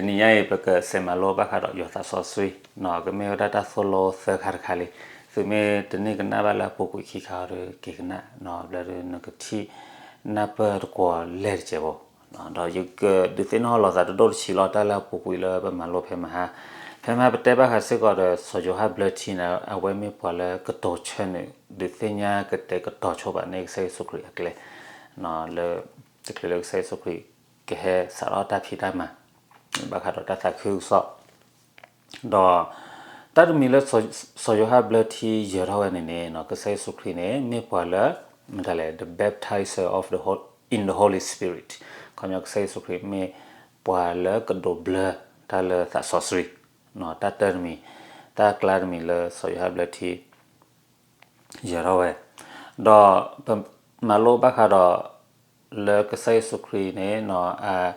တနံၤညါအံၤ ပကစးမၤလိဘၣ်ဃးဒီးယွၤသးစီဆှံ, ကမ့ၢ်ဝဲဒၣ်တၢ်သိၣ်လိသၢခါတခါလံ. သုမ့ၢ်တန့ၢ်ကနၣ်ဘၣ်လၢအပူၤကွံာ်ခံခါဒီး က့ၤကနၣ်, ဘျီဒုးနကထံၣ်နၢ်ပၢၢ်တကွီၤလဲၢ်တစဲးဖိ. ဒီးယကဒုးသ့ၣ်နီၣ်လီၤသးတဒိၣ်တဆံးလီၤ တၢ်လၢအပူၤကွံာ်လၢပမၤလိဖဲမဟါ. ဖဲမဟါပတဲဘၣ်ဃးစ့ၢ်ကီးဒီး စီၤယိၤဟၣ်ဘျၢထံန့ၣ် အဝဲမ့ၢ်ပှၤလၢကတိၤဆၢနုာ် ဒုးသ့ၣ်ညါကတဲာ်ကတီၤဆိပာ်န့ၢ်ကစၢ်ယ့ၣ်ၡူးခရံာ်အကျဲ လၢ တချုးလၢကစၢ်ယ့ၣ်ၡူးခရံာ် ကဟဲစးထီၣ်တၢ်ဖံးတၢ်မၤ ဘၣ်ဃးဒီးတၢ်သးခုကစီၣ်, ဒီး တၢ်တမံၤလၢ စီၤယိၤဟၣ်ဘျၢထံယၢၤထီၣ်ဝဲန့ၣ်န့ၣ် ကစၢ်ယ့ၣ်ၡူးခရံာ်န့ၣ် မ့ၢ်ပှၤလၢ မတၤလဲၣ် the baptizer of the Hol- in the Holy Spirit. ခီပညီကစၢ်ယ့ၣ်ၡူးခရံာ်မ့ၢ်ပှၤလၢကဒိးဘျၢတၢ်လၢသးစီဆှံ, တၢ်တၢတမံၤ, တၢ်ကျါတမံၤလၢ စီၤယိၤဟၣ်ဘျၢထံ ယၢၤထီၣ်ဝဲ, ဒီးပမၤလိဘၣ်ဃးဒီး လၢကစၢ်ယ့ၣ်ၡူးခရံာ်န့ၣ်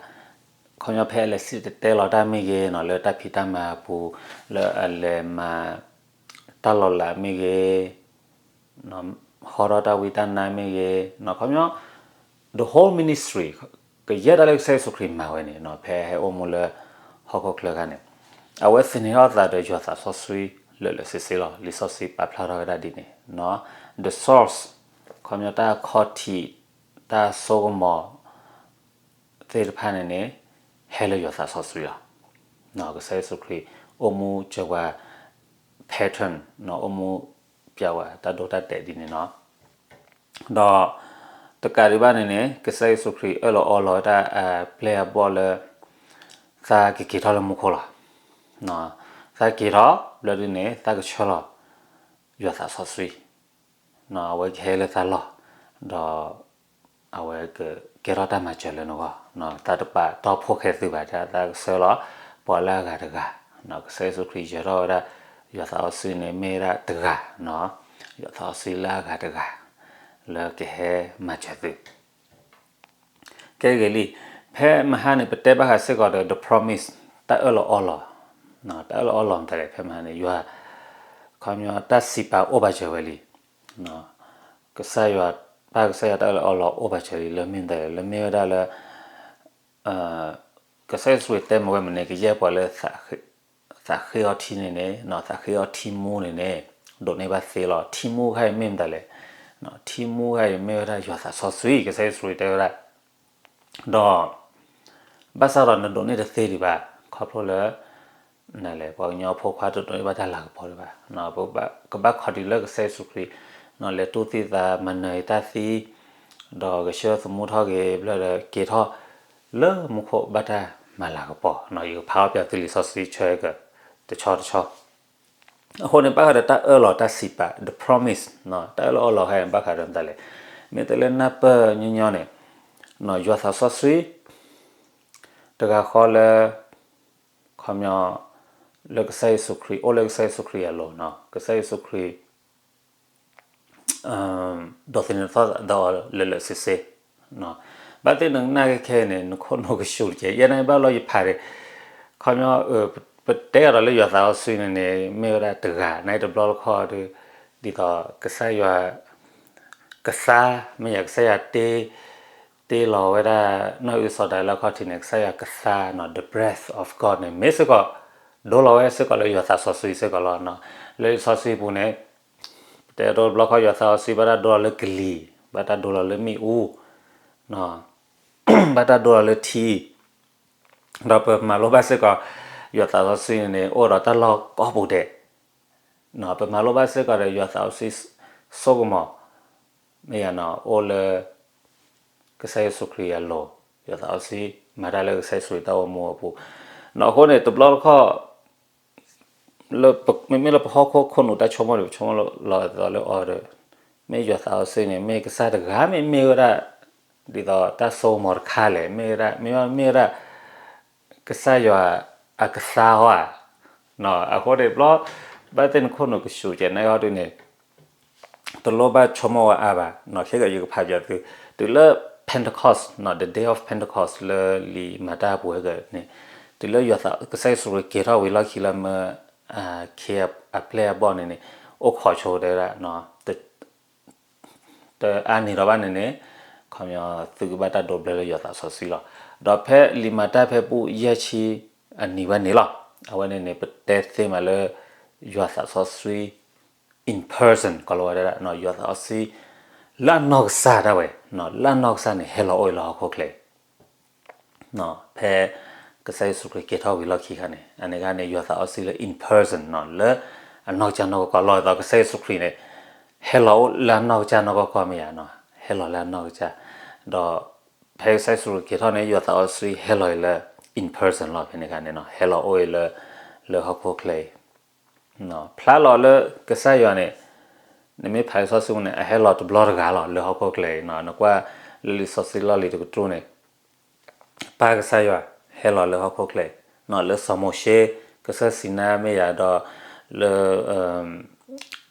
ခီပညီဖဲအလဲၤစံၣ်တဲၤတဲလီၤတၢ်မ့ၢ်ဂ့ၤ လၢတၢ်ဖံးတၢ်မၤအပူၤ, လၢအလဲၤမၤ တၢ်လီၤလးမ့ၢ်ဂ့ၤ, ဟီထီၣ်တၢ်ဝံတၢ်နါမ့ၢ်ဂ့ၤ, ခီပညီ the whole ministry ကယဲၢ်တၢ်လၢကစၢ်ယ့ၣ်ၡူးခရံာ်မၤဝဲန့ၣ် ဖဲဟဲအိၣ်မူလၢ ဟီၣ်ခိၣ်ချၢအခါန့ၣ် အဝဲသန့ၤထီၣ်သးဒီးယွၤသးစီဆှံ လၢာ်လၢာ်ဆ့ဆ့လီၤ. လံာ်စီဆှံပာ်ဖျါထီၣ်ဝဲဒၣ်ဒ်န့ၣ်, the source ခီပညီတၢ်အခီၣ်ထံး တၢ်စိကမီၤ သ့ၣ်တဖၣ်န့ၣ်န့ၣ် ဟဲလၢယွၤသးစီဆှံလီၤ. ကစၢ်ယ့ၣ်ၡူးခရံာ် အိၣ်မူစၢၤပှၤ pattern အိၣ်မူ ပျးဝဲတၢ်ဒိတၢ်တဲာ်ဒ်န့ၣ်လီၤ. ဒီး တကးဒံးဘၣ်န့ၣ်န့ၣ် ကစၢ်ယ့ၣ်ၡူးခရံာ်အၢၣ်လီၤအီလီၤဝဲဒၣ်အပျဲၢ်အဘီၣ်လၢ သးကက့ၤထီၣ်လၢမူခိၣ်လီၤ. သးက့ၤထီၣ် ဘျီဒုန့ၣ် သးကဆှၢလီၤ ယွၤသးစီဆှံ အဝဲကဟဲလၢသးလီၢ်, ဒီး အဝဲကကဲထီၣ်တၢ်မၤစၢၤလၢနဂီၢ်, သးတပာ်တီၢ်ဖိၣ်ဃဲသုဘၣ်, သးကဆှၢလီၤ ပှၤလၢအဂၤတဂၤ, ကစၢ်ယ့ၣ်ၡူးခရံာ်ယၢၤထီၣ်ဝဲဒၣ် ယွၤသးစီဆှံန့ၣ်မ့ၢ်ဝဲဒၣ်တဂၤ, ယွၤသးစီဆှံလၢအဂၤတဂၤ လၢကဟဲမၤစၢၤသု ကဲဂ့ၤလံ, ဖဲမဟါန့ၣ် ပတဲဘၣ်ဃးစ့ၢ်ကီးဒီး the promise တၢ်အၢၣ်လီၤအီလီၤ, တၢ်အၢၣ်လီၤအီလီၤမတၤလဲၣ် ဖဲမဟါန့ၣ် ယွၤ ခီပညီတၢ်စံးပာ်အိၣ်ပာ်စၢၤဝဲလံ, ကစၢ်ယွၤ ပၢ်ကစၢ်ယွၤတၢ်အၢၣ်လီၤအီလီၤအိၣ်ပာ်စၢၤလံ လၢမ့ၢ်မတၤလဲၣ် လၢမ့ၢ်ဝဲဒၣ်လၢ ကစၢ်ယ့ၣ်ၡူးခရံာ်တဲမ့ၢ်ဝဲမ့ၢ်န့ၣ် ကယဲၢ်ပှၤလၢ သးဃ့အီထံန့ၣ်န့ၣ် သးဃ့အီထံမူန့ၣ်န့ၣ် ဒိးန့ၢ်ဘၣ်သ့လီၤ. ထံမူခါအံၤမ့ၢ်မတၤလဲၣ်, ထံမူခါအံၤမ့ၢ်ဝဲဒၣ်ယွၤသးစီဆှံ ကစၢ်ယ့ၣ်ၡူးခရံာ်တဲဝဲဒၣ်, ဒီး ဘၣ်ဆၣ်ဒီးနဒိးန့ၢ်တသ့ဒံးဘၣ် ခီဖျိလၢ နလဲၣ် ပှၤကညီဖိခွါတဒိးန့ၢ်ဘၣ်တၢ်လၤကပီၤဒံးဘၣ်, ကဘၣ်ခီဒံးလၢကစၢ်ယ့ၣ်ၡူးခရံာ် လဲၤတူၢ်သံသး မၤနၢၤအံၤတၢ်သံ ဒီးဂဲၤဆၢထၢၣ်သမူထီၣ်က့ၤ ဘျီဒီးက့ၤထီၣ် လၢမူခိၣ်ဘၣ်တၢ်မၤလၤကပီၤ, ယကဖးအီၣ်ပၠးသုလံာ်စီဆှံဆၢက တဆီတဆီ အဃိန့ၣ် ဘၣ်ဃးဒီးတၢ်အၢၣ်လီၤတၢ်စံးပာ် the promise တၢ်အၢၣ်လီၤအီလီၤခါအံၤ ဘၣ်ဃးဒီးမတၤလဲၣ်, မ့ၢ်တလၢနၢ်ပၢၢ်ညီညီန့ၣ် ယွၤသးစီဆှံ တဂၤဃီလၢ ခီပညီ လၢကစၢ်ယ့ၣ်ၡူးခရံာ် အိၣ်လၢကစၢ်ယ့ၣ်ၡူးခရံာ်အလိၤ, ကစၢ်ယ့ၣ်ၡူးခရံာ် ဒိးသန့ၤထီၣ်သးဒီးလၢာ်လၢာ်ဆ့ဆ့, ဘၣ်သ့ၣ်နကနၣ်ခဲခဲအံၤန့ၣ် နခိၣ်နူာ်ကဆူၣ်တက့ၢ်. ယဲန့ၣ်ဘၣ်လီၤယဖးန့ၣ် ခီပညီ ပတဲအီၤဒီးလၢယွၤသးစီဆှံန့ၣ်န့ၣ် မ့ၢ်ဝဲဒၣ်တဂၤ နတဘျီတခီၣ်ဒီး ဒ်သိးကစၢ်ယွၤ ကသါ မ့ၢ်ယၤ ကစၢ်ယွၤ တ့လီၤဝဲဒၣ် နီၢ်အုစီၤဒၤလၢအခီၣ်ထံးန့ၣ် ကစၢ်ယွၤကသါ the breath of God န့ၣ် မ့ၢ်စ့ၢ်ကီး ဒိလီၤဝဲစ့ၢ်ကီးလၢယွၤသးစီဆှံစ့ၢ်ကီးလီၤ. လၢလံာ်စီဆှံပူၤန့ၣ် ပတဲတဘျီခီၣ် ယွၤသးစီဆှံ ဘၣ်တၢ်ဒိလီၤလၢကလံၤ, ဘၣ်တၢ်ဒိလီၤလၢမ့ၣ်အူ, ဘၣ်တၢ်ဒိလီၤလၢထံ, ဒီးပမၤလိဘၣ်စ့ၢ်ကီး ယွၤသးစီဆှံန့ၣ် အိၣ်ဒီးတၢ်လီၢ်ကိးပူၤဒဲး, ပမၤလိဘၣ်စ့ၢ်ကီးဒီး ယွၤသးစီဆှံစိကမီၤ မ့ၢ်ယၤနီၤ အိၣ်လၢ ကစၢ်ယ့ၣ်ၡူးခရံာ်အလိၤ, ယွၤသးစီဆှံ မၤတၢ်လၢကစၢ်ယ့ၣ်ၡူးခရံာ်တၢ်အိၣ်မူအပူၤ, အဃိန့ၣ် တဘျီတခီၣ် မ့မ့ၢ်လၢပဟီၣ်ခိၣ်ခိၣ်နူာ်တၢ်ဆိကမိၣ်န့ၣ် ပဆိကမိၣ်လီၤအသးလၢအီၤဒီး မ့ၢ်ယွၤသးစီဆှံန့ၣ် မ့ၢ်ကစၢ်တဂၤ မ့ၢ်မ့ၢ်ဝဲဒၣ် ဒ်သိးတၢ်စိကမီၤတခါလဲၣ်, မ့ၢ်ဝဲဒၣ် မ့ၢ်ဝဲဒၣ် ကစၢ်ယွၤအကသါဧါ, အဃိန့ၣ်ဘျီ ဘၣ်သ့ၣ်နခိၣ်နူာ်ကဆူၣ်ကဲးန့ၣ်ဟီဒုန့ၣ် တလိၣ်ဘၣ်ဆိကမိၣ်ဝဲအါဘၣ်, ခဲကယကဖးပၠးသု, တုၤလၢ Pentecost, the day of Pentecost လၢလံာ်မၤတၢ်အပူၤဝဲကန့ၣ်, တုၤလၢယွၤသး ကစၢ်ယ့ၣ်ၡူးခရံာ်က့ၤထီၣ်ဝံၤလီၢ်ခံလၢမၢ ခ့အပျဲၢ်အဘီၣ်န့ၣ်န့ၣ် အိၣ်ခိးဆိတဲဝဲဒၣ် တအါန့ၢ်ဒီးဘၣ်န့ၣ်န့ၣ် ခီပညီသုကဘၣ်တၢ်ဒိးဘျၢလၢယွၤသးစီဆှံလီၤ. ဒီးဖဲလံာ်မၤတၢ်ဖဲပူယဲၢ်ဆံ အနံၤဝဲန့ၣ်လီၤ. အဝဲန့ၣ်န့ၣ် ပတဲသ့မးလၢ ယွၤသးစီဆှံ in person ကီၤလၤဝါတဲဒၣ် ယွၤသးစီဆှံ လၢအနီၢ်ကစၢ်ဒၣ်ဝဲ လၢအနီၢ်ကစၢ်န့ၣ် ဟဲလီၤအိၣ်လၢဟီၣ်ခိၣ်ချၢအံၤ ဖဲကစၢ်ယ့ၣ်ၡူးခရံာ်က့ၤထီၣ်ဝံၤလီၢ်ခံခါန့ၣ် အန့ၣ်ခါန့ၣ် ယွၤသးစီဆှံလၢ in person လၢအနီၢ်ကစၢ်နီၢ်ကီၢ်ကီၢ်လီၤ. ဒ်သိးကစၢ်ယ့ၣ်ၡူးခရံာ်န့ၣ် ဟဲလီၤအိၣ်လၢအနီၢ်ကစၢ်နီၢ်ကီၢ်ကီၢ်မ့ၢ်ဧါ, ဟဲလီၤလၢအနီၢ်ကစၢ်, ဒီးဖဲကစၢ်ယ့ၣ်ၡူးခရံာ်က့ၤထီၣ်န့ၣ် ယွၤသးစီဆှံဟဲလီၤအံၤလၢ in person လီၤ. ဖဲန့ၣ်ခါန့ၣ် ဟဲလီၤအိၣ်အံၤလၢ လၢဟီၣ်ခိၣ်ချၢအံၤ ဖျါလီၤလၢကစၢ်ယွၤန့ၣ် နမ့ၢ်ဖးလံာ်စီဆှံန့ၣ် အဟဲလီၤတဘျီတဂၤလီၤ လၢဟီၣ်ခိၣ်ချၢအံၤ. နကွၢ်လၢလံာ်စီဆှံလီၢ်လံၤတကတြူၢ်န့ၣ် ပၢ်ကစၢ်ယွၤဟဲလီၤလၢဟီၣ်ခိၣ်ချၢအံၤ လၢစီၤမိၤၡ့ ကစၢၢ်စံၤနါမ့ၢ်ယၤဒီး လၢ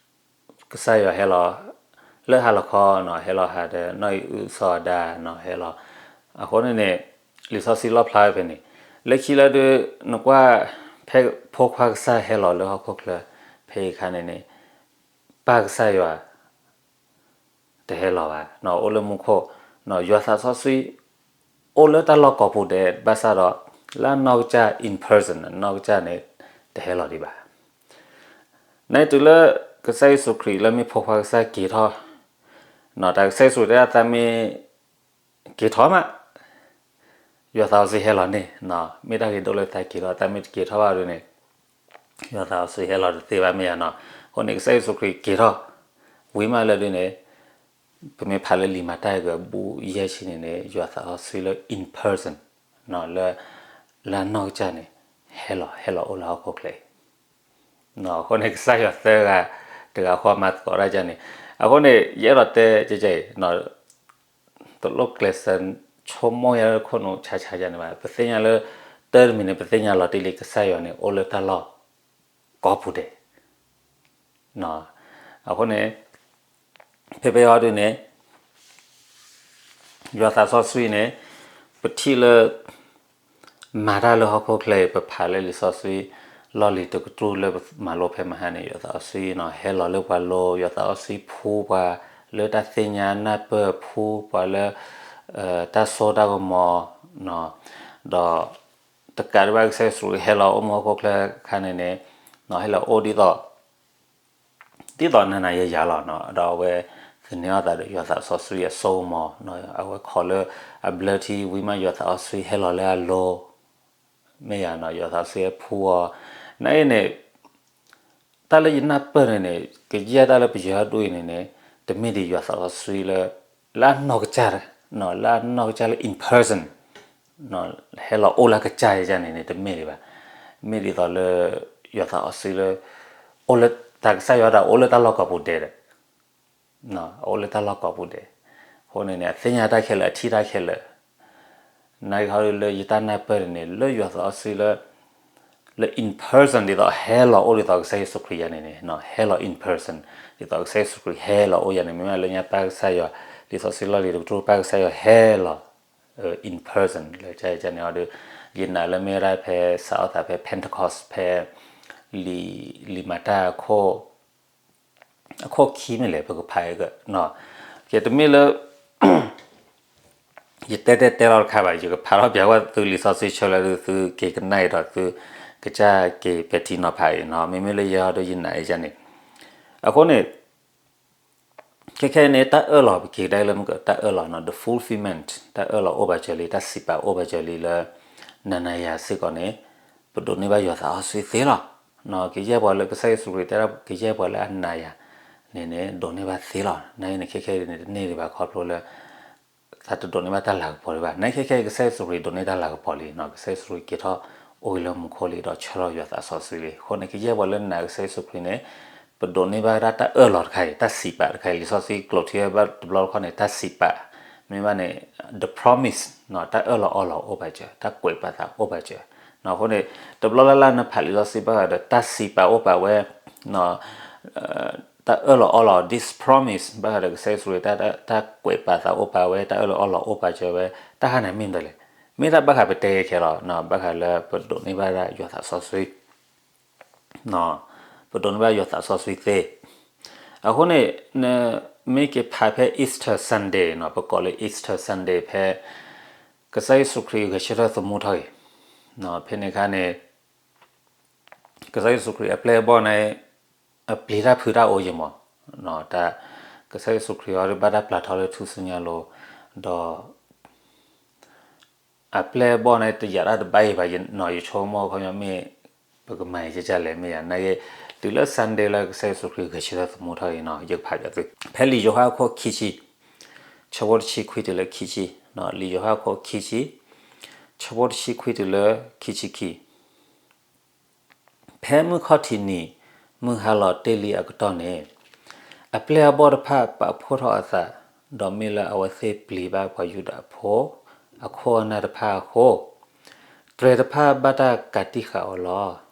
ကစၢ်ယွၤဟဲလီၤ လၢဟါလီၤခီ ဟဲလီၤဟးဒီး နီၢ်အံၣ်အုစီၤအၤဒၣ် ဟဲလီၤ. အဃိန့ၣ်န့ၣ် လံာ်စီဆှံလီၣ်ဖျါဝဲဖဲန့ၣ် လၢခံလၢဒုး နကွၢ် ဖဲဖိခွါကစၢ်ဟဲလီၤလၢဟီၣ်ခိၣ်ချၢ ဖဲအံၤခါန့ၣ်န့ၣ် ပၢ်ကစၢ်ယွၤ တဟဲလီၤဘၣ် အိၣ်လၢမူခိၣ် ယွၤသးစီဆှံ အိၣ်လၢတၢ်လီၢ်ကိးပူၤဒဲး ဘၣ်ဆၣ်ဒီး လၢအနီၢ်ကစၢ် in person အနီၢ်ကစၢ်န့ၣ် တဟဲလီၤဒံးဘၣ်. နတုၤလၢကစၢ်ယ့ၣ်ၡူးခရံာ်လၢမ့ၢ်ဖိခွါကစၢ်က့ၤထီၣ် တၢ်ကစၢ်ယ့ၣ်ၡူးတဲဒၣ်သးမ့ၢ် က့ၤထီၣ်မး ယွၤသးစီဆှံဟဲလီၤန့ၣ် မ့ၢ်တၢ်ဂ့ၤဒိၣ်လၢသးက့ၤထီၣ် သးမ့ၢ်တက့ၤထီၣ်ဘၣ်ဒုးန့ၣ် ယွၤသးစီဆှံဟဲလီၤတသ့ဘၣ်မ့ၢ်ဧါနီၤ. အဃိန့ၣ် ကစၢ်ယ့ၣ်ၡူးခရံာ်က့ၤထီၣ် ဝံၤမးလၢဒုးန့ၣ် ပမ့ၢ်ဖးလၢလံာ်မၤတၢ်ကဘူၣ်ယဲၢ်ဆံန့ၣ်န့ၣ် ယွၤသးစီဆှံလၢ in person လၢ လၢအနီၢ်ကစၢ်န့ၣ် ဟဲလီၤ ဟဲလီၤအိၣ်လၢဟီၣ်ခိၣ်ချၢအံၤ အဃိန့ၣ် ကစၢ်ယွၤသၢဂၤ တဂၤဃီမၤသကိးတၢ်ဒ်န့ၣ် အဃိန့ၣ် ယအဲၣ်ဒိးတဲ ကဲကဲအံၤ တလိၣ်ကျဲးစၢးဆိကမိၣ်ယါလၢခိၣ်နူာ်ဆါဆါယါန့ၣ်ဘၣ်. ပသ့ၣ်ညါလၢ တၢ်တမံၤန့ၣ် ပသ့ၣ်ညါလီၤတံၢ်လံ ကစၢ်ယွၤန့ၣ် အိၣ်လၢတၢ်လီၢ်ကိးပူၤဒဲး အဃိန့ၣ် ဖဲဖဲအံၤဒုးန့ၣ် ယွၤသးစီဆှံန့ၣ် ပထံၣ်လၢ မၤတၢ်လၢဟီၣ်ခိၣ်ချၢအံၤ ပဖးလၢလံာ်စီဆှံ လီၢ်လံၤတကတြူၢ်လၢပမၤလိဖဲမဟါန့ၣ် ယွၤသးစီဆှံနီၤ ဟဲလီၤလၢပှၤလိၤ ယွၤသးစီဆှံဖှူပှၤလၢတၢ်သ့ၣ်ညါနၢ်ပၢၢ် ဖှူပှၤလၢ တၢ်စိတၢ်ကမီၤ ဒီး တကးဒံးဘၣ်ကစၢ်ယ့ၣ်ၡူးခရံာ်ဟဲလီၤအိၣ်မူဟီၣ်ခိၣ်ချၢအခါန့ၣ်န့ၣ် ဟဲလီၤအိၣ်ဒ်သိး ဒ်သိးနၤနၤယၤယၤလီၤနီၤ ဒီးအဝဲသန့ၤအသးဒီးယွၤသးစီဆှံအစိကမီၤ အဝဲခိးလၢအဘျၢထံဝံၤမး ယွၤသးစီဆှံဟဲလီၤလၢအလိၤ မ့ၢ်ယၤနီၤ ယွၤသးစီဆှံဟဲဖှူအီၤ နာ်အံၤန့ၣ် တၢ်လၢယနၢ်ပၢၢ်န့ၣ်န့ၣ် ကယဲၢ်တၢ်လၢပယီၤဒိၣ်အံၤန့ၣ်န့ၣ် တမ့ၢ်ဒံးယွၤသးစီဆှံလၢ လၢအနီၢ်ကစၢ် လၢအနီၢ်ကစၢ်လၢ in person ဟဲလီၤအိၣ်လၢကစၢ်ယဲန့ၣ်န့ၣ် တမ့ၢ်ဒံးဘၣ်. မ့ၢ်ဒ်သိးလၢ ယွၤသးစီဆှံလၢ အိၣ်လၢတၢ်ကစၢ်ယွၤဒၣ်အိၣ်လၢတၢ်လီၢ်ကိးပူၤဒဲးဒီး အိၣ်လၢတၢ်လီၢ်ကိးပူၤဒဲး အဃိန့ၣ်န့ၣ် အသ့ၣ်ညါတၢ်ခဲလၢာ် အထံၣ်တၢ်ခဲလၢာ် နာ်က့ဟီဒုးလၢယတၢ်နၢ်ပၢၢ်န့ၣ်န့ၣ် လၢယွၤသးစီဆှံလၢ လၢ in person ဒ်သိးဟဲလီၤအိၣ်ဒ်သိးကစၢ်ယ့ၣ်ၡူးခရံာ်ယဲန့ၣ်န့ၣ် ဟဲလီၤ in person ဒ်သိးကစၢ်ယ့ၣ်ၡူးခရံာ်ဟဲလီၤအိၣ်ယဲန့ၣ် မ့မ့ၢ်လၢညါပၢ်ကစၢ်ယွၤ လံာ်စီဆှံလီၢ်လံၤတကတြူၢ် ပၢ်ကစၢ်ယွၤဟဲလီၤ in person လၢကစၢ်ယဲန့ၣ်ဟီဒုး ယနာ်လၢမ့ၢ်ဝဲဒၣ်ဖဲစးထီၣ်သးဖဲ Pentecost ဖဲ လံာ် လံာ်မၤတၢ်အခိၣ် အခိၣ်ခံမ့ၢ်လဲၣ် ပကဖးအံၤက ကဲတမ့ၢ်လၢ ယတဲတဲတဲလီၤတခါဘၣ် ယကဖးထီၣ်ပျးဝဲသုလံာ်စီဆှံဆၢလၢသုက့ၤကနၣ်အံၤဒီးသုကစၢ်က့ၤပဲာ်ထံနီၤဖးအံၤနီၤ မ့မ့ၢ်လၢယဲဟီဒုးယနာ်အံၤန့ၣ် အဃိန့ၣ် ခဲခဲအံၤန့ၣ် တၢ်အၢၣ်လီၤ ပက့ၤကဒါလၢမ့ၢ်က တၢ်အၢၣ်လီၤနီၤ the fulfillment တၢ်အၢၣ်လီၤအိၣ်ဘၣ်စၢၤလံ တၢ်စံးပာ်အိၣ်ဘၣ်စၢၤလံလၢ နၤနၤယၤစ့ၢ်ကီးန့ၣ် ပဒိးန့ၢ်ဘၣ်ယွၤသးစီဆှံသ့လီၤ. ကယဲၢ်ပှၤလၢကစၢ်ယ့ၣ်ၡူးခရံာ်တဲဒၣ် ကယဲၢ်ပှၤလၢအနာ်ယၤန့ၣ်န့ၣ် ဒိးန့ၢ်ဘၣ်သ့လီၤ. နာ်အံၤန့ၣ် ခဲခဲအံၤန့ၣ် တန့ၢ်ဒံးဘၣ်ခီဖျိလၢ သးတဒိးန့ၢ်ဘၣ်တၢ်လၤကပီၤလံဘၣ်. နာ်အံၤခဲခဲအံၤ ကစၢ်ယ့ၣ်ၡူးခရံာ်ဒိးန့ၢ်တၢ်လၤကပီၤလံနီၤ ကစၢ်ယ့ၣ်ၡူးခရံာ်က့ၤထီၣ်အိၣ်ဂ့ၤလၢမူခိၣ်လံဒီးဆှၢလီၤယွၤသးစီဆှံလံ. အဃိန့ၣ် ကယဲၢ်ပှၤလၢနာ်ကစၢ်ယ့ၣ်ၡူးခရံာ်န့ၣ် ပဒိးန့ၢ်ဘၣ်ဝဲဒၣ်တၢ်အၢၣ်လီၤတခါအံၤ တၢ်စံးပာ်တခါအံၤ လံာ်စီဆှံကျိးထံဝဲဘၣ်တဘျီတခီန့ၣ် တၢ်စံးပာ် မ့ၢ်ဘၣ်န့ၣ် the promise တၢ်အၢၣ်လီၤအီလီၤအိၣ်ဘၣ်စၢၤ တၢ်ကွဲးပာ်သးအိၣ်ဘၣ်စၢၤ အဃိန့ၣ် တဘျီလၢ်လၢ်နဖးလံာ်စီဆှံဘၣ်ဃးဒီး တၢ်စံးပာ်အိၣ်ပာ်ဝဲ တၢ်အၢၣ်လီၤအီလီၤ this promise ဘၣ်ဃးဒီးကစၢ်ယ့ၣ်ၡူးခရံာ် တၢ်ကွဲးပာ်သးအိၣ်ပာ်ဝဲ တၢ်အၢၣ်လီၤအီလီၤအိၣ်ပာ်စၢၤဝဲ တၢ်ဟါန့ၣ်မ့ၢ်မတၤလဲၣ်. မ့ၢ်တၢ်ဘၣ်ဃးပတဲခဲလီၤ ဘၣ်ဃးလၢပဒိးန့ၢ်ဘၣ်ဒၣ်ယွၤသးစီဆှံ ပဒိးန့ၢ်ဘၣ်ယွၤသးစီဆှံသ့. အဃိန့ၣ် နမ့ၢ်က့ၤဖးဖဲ Easter Sunday နီၤ ပကိးလၢ Easter Sunday ဖဲ ကစၢ်ယ့ၣ်ၡူးခရံာ်ဂဲၤဆၢထၢၣ်သမူထီၣ်အံၤ ဖဲန့ၣ်အခါန့ၣ် ကစၢ်ယ့ၣ်ၡူးခရံာ်အပျဲၢ်အဘီၣ်န့ၣ် အပျံၤတၢ်ဖုးတၢ်အိၣ်ယဲၢ်မး, တၢ် ကစၢ်ယ့ၣ်ၡူးခရံာ်အီၤဒုးဘၣ်တၢ်ပျၢ်ထီၣ်လၢထူၣ်စုညါလိၤ, ဒီး အပျဲၢ်အဘီၣ်န့ၣ် တယာ်တၢ်တဘၣ်အံၤဘၣ်နီၤ, ယဆိကမိၣ်ခီပညီမ့ၢ် ပကမၤယကလဲၣ်မ့ၢ်ယၤ နာ်က့ တုၤလၢ Sunday လၢကစၢ်ယ့ၣ်ၡူးခရံာ်ဂဲၤဆၢထၢၣ်သမူထီၣ်အံၤနီၤ, ယကဖးပၠးသု ဖဲလံာ်ယိၤဟၣ်အခိၣ်ခံဆံ ဆၢဖိတဆံခွံတုၤလၢခံဆံ, လံာ်ယိၤဟၣ်အခိၣ်ခံဆံ ဆၢဖိတဆံခွံတုၤလၢခံဆံခံ ဖဲမုၢ်ခီၣ်ထံးနံၤ မုၢ်ဟါလီၤတ့ၢ်လံအကတီၢ်န့ၣ်, အပျဲၢ်အဘီၣ်တဖၣ်ပာ်ဖှိၣ်ထီၣ်အသး, ဒီးမ့ၢ်လၢအဝဲသ့ၣ်ပျံၤဘၣ်ပှၤယူဒၤဖိ အခိၣ်အနၢ်တဖၣ်အဃိ, တြဲၤတဖၣ်ဘၣ်တၢ်ကးတံာ်ဃာ်အီၤလီၤ.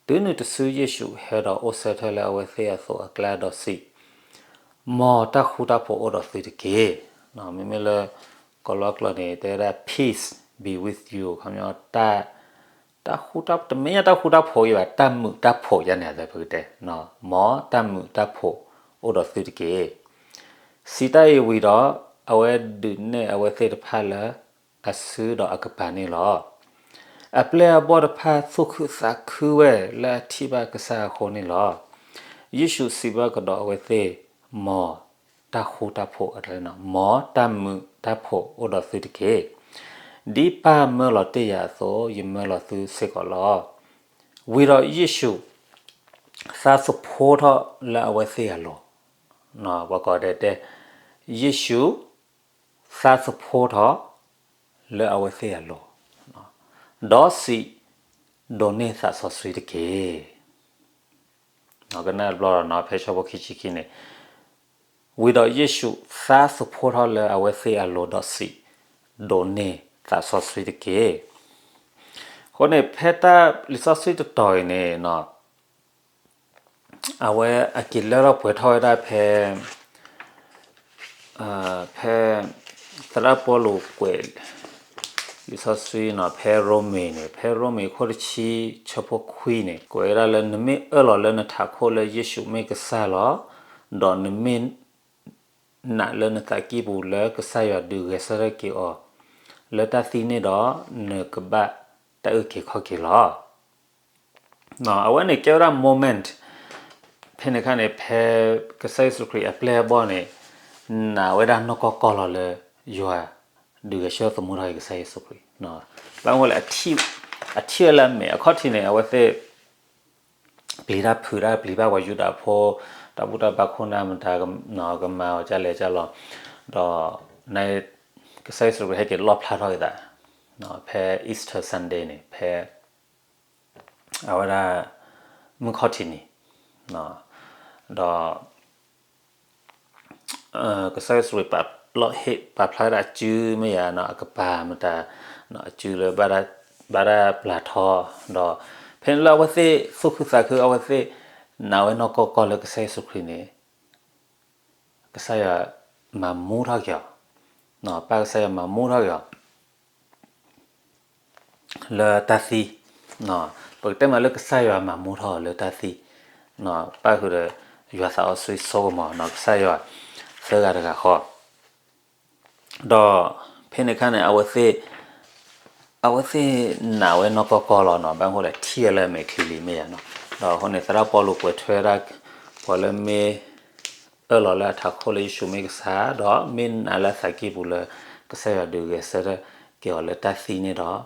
တုၤနုၤတစုယ့ၣ်ၡူးဟဲဒီးအိၣ်ဆၢထၢၣ်လၢအဝဲသ့ၣ်အသိးအကျါဒီးစံး, မ်တၢ်ဃူတၢ်ဖိးအိၣ်ဒီးသုတက့ၢ်. မ့မ့ၢ်လၢ ကီၤလီၤကျိာ်န့ၣ် တဲဝဲဒၣ် peace be with you ခီပညီ တၢ်ဃူတၢ် တမ့ၢ်ညါတၢ်ဃူတၢ်ဖိးအံၤဘၣ်, တၢ်မုာ်တၢ်ဖိးယါန့ၣ် အသးပကတဲ, မ်တၢ်မုာ်တၢ်ဖိးအိၣ်ဒီးသုတက့ၢ်. စံးတၢ်အံၤဝံၤဒီး အဝဲဒုးနဲၣ်အဝဲသ့ၣ်တဖၣ်လၢအစုဒီးအကပၤန့ၣ်လီၤ. အပျဲၢ်အဘီၣ်တဖၣ်သူၣ်ခုသးခုဝဲလၢအထံၣ်ဘၣ်ကစၢ်အဃိန့ၣ်လီၤ. ယ့ၣ်ၡူးစံးဘၣ်ကဒီးအဝဲသ့ၣ်, မ်တၢ်ဃူတၢ်ဖိး, မ်တၢ်မုာ်တၢ်ဖိးအိၣ်ဒီးသုတက့ၢ်. ဒ်ပၢ်မၢလီၤတ့ၢ်ယၤအသိး ယမၢလီၤသုစ့ၢ်ကီးလီၤ. ဝံၤဒီးယ့ၣ်ၡူး သးသဖှိထီၣ်လၢအဝဲသ့ၣ်အလိၤ, ပှၤကိးဂၤဒဲးတဲ, ယ့ၣ်ၡူး သးသဖှိထီၣ်လၢအဝဲသ့ၣ်အလိၤ, ဒီးစံး, ဒိးန့ၢ်သးစီဆှံတက့ၢ်. ကနၣ်တဘျီဒီးနီၤ ဖဲဆၢဖိခံဆံခံန့ၣ်, ဝံၤဒီးယ့ၣ်ၡူးသးသဖှိထီၣ်လၢအဝဲသ့ၣ်အလိၤဒီးစံး, ဒိးန့ၢ်သးစီဆှံတက့ၢ်. အဃိန့ၣ် ဖဲတၢ်လံာ်စီဆှံတတီၤအံၤန့ၣ် အဝဲအက့ၤလၢထီၣ်ပှဲၤထီၣ်ဝဲဒၣ်ဖဲ ဖဲ သရၣ်ပီလူးကွဲး လံာ်စီဆှံနီၤ ဖဲရိမ့ၤန့ၣ် ဖဲရိမ့ၤခိၣ်တဆံ ဆၢဖိခွံန့ၣ် ကွဲးဝဲဒၣ်လၢ နမ့ၢ်အၢၣ်လီၤလၢနထးခိၣ်လၢယ့ၣ်ၡူးမ့ၢ်ကစၢ်လီၤ, ဒီးနမ့ၢ်နာ်လၢနသးကံၢ်ပူၤလၢကစၢ်ယွၤဒုးဂဲၤဆၢထၢၣ်က့ၤအီၤ လၢတၢ်သံန့ၣ်ဒီး နကဘၣ်တၢ်အုၣ်က့ၤခီၣ်က့ၤလီၤ. အဝဲန့ၣ်ကဲဝဲဒၣ် moment ဖဲန့ၣ်အခါန့ၣ် ဖဲကစၢ်ယ့ၣ်ၡူးခရံာ်အပျဲၢ်အဘီၣ်န့ၣ် နာ်ဝဲဒၣ်နီၢ်ကီၢ်ကီၢ်လီၤလၢ ယွၤဒုးဂဲၤဆၢထၢၣ်သမူထီၣ်က့ၤကစၢ်ယ့ၣ်ၡူးခရံာ်, ဘၣ်မနုၤလဲၣ် အထံၣ်ဝဲလၢအမဲာ် အခီၣ်ထံးန့ၣ် အဝဲသ့ၣ် ပျံၤတၢ်ဖုးတၢ် ပျံၤဘၣ်ပှၤယူဒၤဖိ တၢ်ဘူၣ်တၢ်ဘါခိၣ်နၢ်မတၤ ကမၤအီၤကလဲၣ်ကလီၤ, ဒီး ကစၢ်ယ့ၣ်ၡူးခရံာ်ဟဲက့ၤလီၣ်ဖျါထီၣ်က့ၤသး ဖဲ Easter Sunday န့ၣ် ဖဲ အဝဲဒၣ် မုၢ်ခီၣ်ထံးန့ၣ် ဒီး ကစၢ်ယ့ၣ်ၡူးခရံာ်ပာ်လီၢ်ဟ့ၣ် ပာ်ဖျါဝဲဒၣ်အစုမ့ၢ်ယၤနီၤ အကပၤမတၤ အစုလၢ ဘၣ်တၢ်ပျၢ်ထီ ဒီး ဖဲန့ၣ်လၢအဝဲသ့ၣ်သူၣ်ခုသးခု အဝဲသ့ၣ်နာ်ဝဲနီၢ်ကီၢ်ကီၢ်လၢကစၢ်ယ့ၣ်ၡူးခရံာ်န့ၣ် ကစၢ်ယွၤမၤမူထီၣ်က့ၤအီၤ, ပၢ်ကစၢ်ယွၤမၤမူထီၣ်က့ၤအီၤ လၢတၢ်သံ, ပကတဲမးလၢကစၢ်ယွၤမၤမူထီၣ်အီၤလၢတၢ်သံ, ပၣ်ဃုာ်ဒီး ယွၤသးစီဆှံစိကမီၤ ကစၢ်ယွၤသၢဂၤတဂၤဃီ, ဒီးဖဲန့ၣ်အခါန့ၣ် အဝဲသ့ၣ် အဝဲသ့ၣ်နာ်ဝဲနီၢ်ကီၢ်ကီၢ်လီၤနီၤ ဘၣ်မနုၤလဲၣ် ထံၣ်ဝဲလၢအမဲာ်ချံလံမ့ၢ်ယၤနီၤ, ဒီးအဃိန့ၣ် သရၣ်ပီလူးကွဲးထွဲဝဲဒၣ် ပှၤလၢမ့ၢ် အၢၣ်လီၤလၢအထးခိၣ်လၢယ့ၣ်ၡူးမ့ၢ်ကစၢ် ဒီးမ့ၢ်နာ်လၢအသးကံၢ်ပူၤလၢ ကစၢ်ယွၤဒုးဂဲၤဆၢထၢၣ်က့ၤအီၤလၢတၢ်သံန့ၣ်ဒီး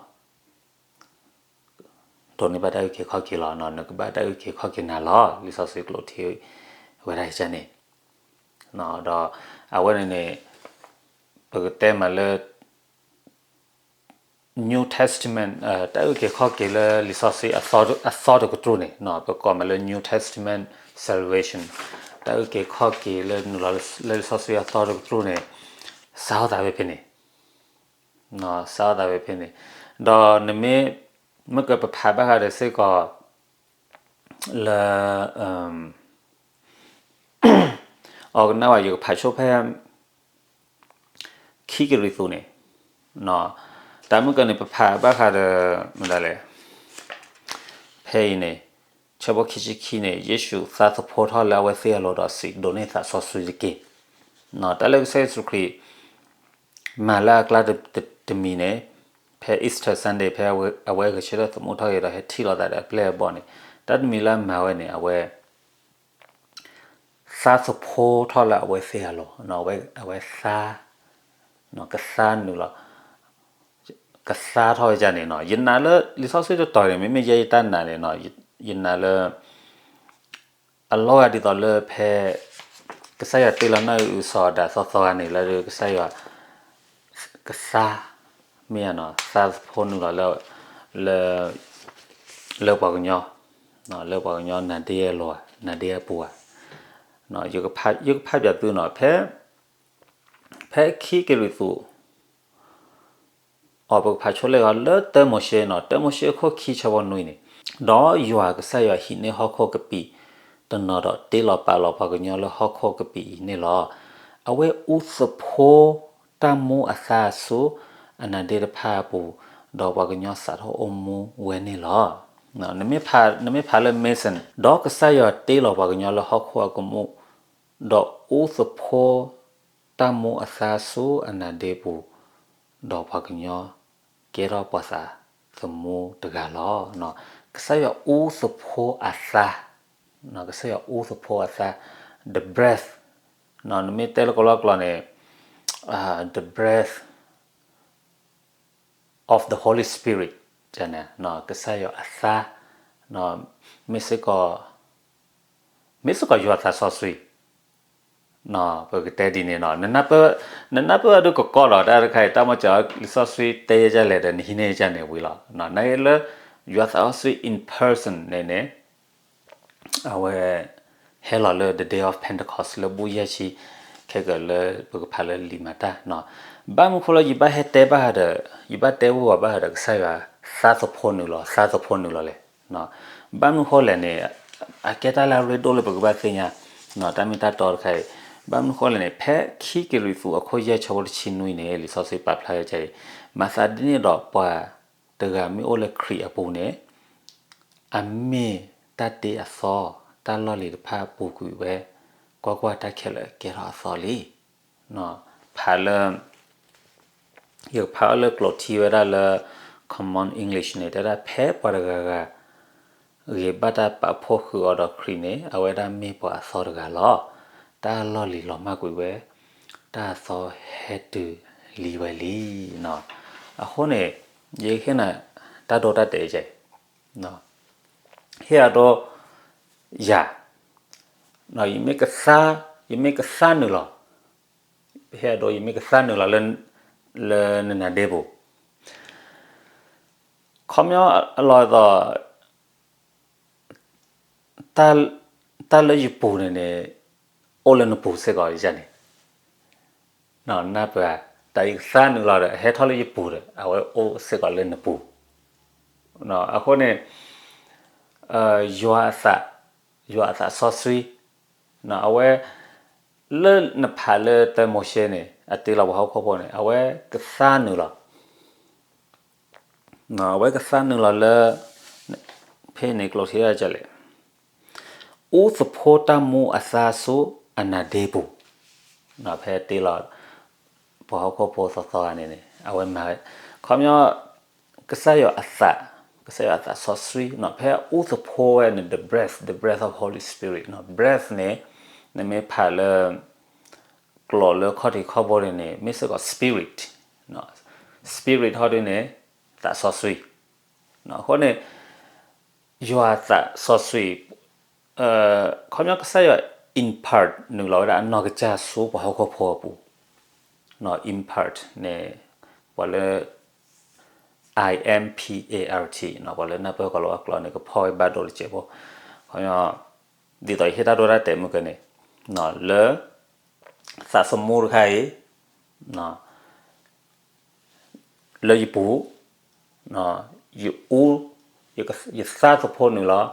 ဒိးန့ၢ်ဘၣ်တၢ်အုၣ်က့ၤခီၣ်က့ၤလီၤ, နကဘၣ်တၢ်အုၣ်က့ၤခီၣ်က့ၤနၤလီၤ, လံာ်စီဆှံကျိးထံဝဲဒၣ်န့ၣ်, ဒီးအဝဲန့ၣ်န့ၣ် ပကတဲမးလၢ New Testament တၢ်အုၣ်က့ၤခီၣ်က့ၤလၢလံာ်စီဆှံအသီတကတြူၢ်န့ၣ် ပကိးမးလၢ New Testament salvation တၢ်အုၣ်က့ၤခီၣ်က့ၤလၢနုာ်လီၤလၢလံာ်စီဆှံအသီတကတြူၢ်န့ၣ် စးထီၣ်သးဝဲဖဲန့ၣ် စးထီၣ်သးဝဲဖဲန့ၣ်, ဒီးနမ့ၢ် မ့ၢ်ကပဖးဘၣ်ဃးဒီးစ့ၢ်ကီး လၢ အီၤကနၣ်ဝဲ ယကဖးဆိဖဲ ခံကရံၣ်သူးန့ၣ်, တၢ်မုၢ်ကန့ၣ် ပဖးဘၣ်ဃးဒီး မတၤလဲၣ်, ဖဲအံၤန့ၣ် ဆၢဖိခံဆံခံန့ၣ် ယ့ၣ်ၡူးသးသဖှိထီၣ်လၢအဝဲသ့ၣ်အလိၤဒီးစံး ဒိးန့ၢ်သးစီဆှံတက့ၢ်. တၢ်လၢကစၢ်ယ့ၣ်ၡူးခရံာ် မၤလၢအကျါတမံၤန့ၣ် ဖဲ Easter Sunday ဖဲအဝဲဂဲၤဆၢထၢၣ်သမူထီၣ်က့ၤဒီး ဟဲထံၣ်လိာ်သးဒီးအပျဲၢ်အဘီၣ်န့ၣ် တၢ်တမံၤလၢအမၤဝဲန့ၣ် အဝဲ သါသဖှိထီၣ်လၢအဝဲသ့ၣ်အလိၤ, အဝဲသါ, ကသါနုာ်လီၤ, ကသါထီၣ်ဝဲဒၣ်န့ၣ်နီၤ. ယနာ်လၢလံာ်စီဆှံတတီၤန့ၣ် မ့မ့ၢ်ယဲယတၢ်နာ်န့ၣ်နီၤ, ယနာ်လၢ အလီၤဂာ်ဒ်သိးလၢဖဲ ကစၢ်ယွၤတ့လီၤနၢ်အုၣ်စီၤအၤဒၣ်သီသီဂၤန့ၣ် လၢကစၢ်ယွၤ ကသါ, မ့ၢ်ဧါနီၤ, သါသဖှိနုာ်လီၤလၢ လၢပှၤကညီ, လၢပှၤကညီနါဒ့အလိၤဧါ, နါဒ့အပူၤဧါ. ယကဖးပၠးသုနီၤ, ဖဲ ဖဲခံကရံၣ်သူး အီၤ ပကဖးဆိလၢအီၤလၢတၢမိၤၡ့နီၤ, တၢမိၤၡ့အခိၣ်ခံဆၢဖိနွံန့ၣ်, ဒီးယွၤကစၢ်ယွၤဟံးန့ၢ်ဟီၣ်ခိၣ်ကပံာ်တနီၤဒီး တ့လီၤပာ်လီၤပှၤကညီလၢဟီၣ်ခိၣ်ကပံာ်အံၤန့ၣ်လီၤ. အဝဲအူသဖှိတၢ်မူအသါဆူ အနါဒ့တဖၣ်အပူၤ, ဒီးပှၤကညီစးထီၣ်အိၣ်မူဝဲန့ၣ်လီၤ. နမ့ၢ်ဖးလၢ Mason, ဒီးကစၢ်ယွၤတ့လီၤပှၤကညီလၢဟီၣ်ခိၣ်အကမူၣ်, ဒီးအူသဖှိ တၢ်မူအသါဆူအနါဒ့ပူၤ, ဒီးပှၤကညီကဲထီၣ်ပှၤသးသမူတဂၤလီၤ. ကစၢ်ယွၤအူသဖှိအသါ, ကစၢ်ယွၤအူသဖှိအသါ, the breath, နမ့ၢ်တဲလၢကလီကလီန့ၣ် the breath of the Holy Spirit, ကစၢ်ယွၤအသါ, မ့ၢ်စ့ၢ်ကီး မ့ၢ်စ့ၢ်ကီးယွၤသးစီဆှံ ပကတဲဒ်န့ၣ်နီၤ, နနၢ်ပၢၢ်ဝဲဒၣ်ကကီဒီး တၢ်တခါအံၤ တၢ်မၤစၢၤလံာ်စီဆှံတဲယဲဒ်လဲၣ်ဒီး နဟံးန့ၢ်ယဲန့ၣ်ဝံၤလီၤ. နာ်က့လၢ ယွၤသးစီဆှံ in person န့ၣ်န့ၣ် အဝဲ ဟဲလီၤလၢ the day of Pentecost လၢဘူၣ်ယဲၢ်ဆံ ခဲကလၢပကဖးလၢလံာ်မၤတၢ်နီၤ. ဘၣ်မနုၤဃိလၢယဘၣ်ဟဲတဲဘၣ်ဒီး ယဘၣ်တဲဝံၤဝဲဘၣ်ဒီး ကစၢ်ယွၤသါသဖှိနုာ်လီၤ သါသဖှိနုာ်လီၤလဲၣ်. ဘၣ်မနုၤဃိလဲၣ်န့ၣ် အကဲတၢ်လၢအရ့ဒိၣ်လၢပကဘၣ်သ့ၣ်ညါ တၢ်မ့ၢ်တၢ်တီတခါအံၤ. ဘၣ်မနုၤဃိလဲၣ်န့ၣ် ဖဲခံကရံၣ်သူးအခိၣ်ယဲၢ်ဆၢဖိတဆံနွံန့ၣ် လံာ်စီဆှံပာ်ဖျါဝဲဒ်အံၤ, မၤသးဒ်န့ၣ်ဒီးပှၤတဂၤမ့ၢ်အိၣ်လၢခရံာ်အပူၤန့ၣ် အမ့ၢ်တၢ်တ့အသီ, တၢ်လီၢ်လံၤတဖၣ်ပူၤကွံာ်ဝဲ, ကွၢ်ကွၢ်, တၢ်ခဲလၢာ်ကဲထီၣ်အသီလံ. ဖးလၢ ယကဖးအီၤလၢကျိာ်ထံဝဲဒၣ်လၢ Common English န့ၣ် တဲဒၣ်ဖဲပှၤတဂၤဂၤ ဂ့ၤဘၣ်တၢ်ပာ်ဖှိၣ်ဃုာ်အီၤဒီးခရံာ်န့ၣ် အဝဲဒၣ်မ့ၢ်ပှၤအသီတဂၤလီၤ. တၢ်လီၢ်လံၤလီၤမၢ်ကွံာ်ဝဲ, တၢ်အသီဟဲတုၤလံဝဲလံ. အဃိန့ၣ် ယဟ့ၣ်နၤတၢ်ဒိတၢ်တဲာ်ကဲ ဟ့ၣ်အဒိ ယၤ, ယမ့ၢ်ကသါ, ယမ့ၢ်ကသါနုာ်လီၤ, ဟ့ၣ်အဒိ ယမ့ၢ်ကသါနုာ်လီၤ လၢနနါဒ့ပူၤ, ခီပညီအလီၢ်အသိး တၢ်လၢယပူၤန့ၣ်န့ၣ် အိၣ်လၢနပူၤစ့ၢ်ကီးယန့ၣ်, နၢ်ပၢၢ်ဧါ, တၢ်ယကသါနုာ်လီၤဒီး အဟဲထီၣ်လၢယပူၤဒီး အဝဲအိၣ်စ့ၢ်ကီးလၢနပူၤ. အဃိန့ၣ် ယွၤအသး, ယွၤအသးစီဆှံ, အဝဲ လၢနဖးလၢတၢမိၤၡ့န့ၣ် အတ့လီၤပှၤဟီၣ်ခိၣ်ဖိန့ၣ် အဝဲကသါနုာ်လီၤ. အဝဲကသါနုာ်လီၤလၢ ဖဲန့ၣ်ကျိာ်ထံဒၣ်လဲၣ်, အူသဖှိတၢ်မူအသါဆူအနါဒ့ပူၤ, ဖဲတ့လီၤ ပှၤဟီၣ်ခိၣ်ဖိသီသီဂၤန့ၣ်န့ၣ် အဝဲမၤဝဲ, ခီပညီ ကစၢ်ယွၤအသး, ကစၢ်ယွၤအသးစီဆှံ ဖဲအူသဖှိဝဲန့ၣ် the breath, the breath of Holy Spirit, breath န့ၣ် နမ့ၢ်ဖးလၢ ကျိာ်လၢခီၣ်ထံးခီၣ်ဘိန့ၣ်န့ၣ် မ့ၢ်စ့ၢ်ကီး spirit, spirit ဟီဒ်န့ၣ် သးစီဆှံ, အဃိန့ၣ် ယွၤသးစီဆှံ ခီပညီကစၢ်ယွၤ impart နုာ်လီၤဝဲဒၣ်အနီၢ်ကစၢ်ဆူပှၤဟီၣ်ခိၣ်ဖိအပူၤ, impart န့ၣ် ပှၤလၢ impart ပှၤလၢနၢ်ပၢၢ်ကီၤလၤဝါကျိာ်န့ၣ် ကဖီၣ်ဝဲဘၣ်ဒိၣ်တစဲးဖိ, ခီပညီ ဒ်သိးယဟ့ၣ်တၢ်ဒိတၢ်တဲာ်မုၢ်ကန့ၣ် လၢ သးသမူတခါအံၤ လၢယပူၤ ယအူ ယသါသဖှိနုာ်လီၤ,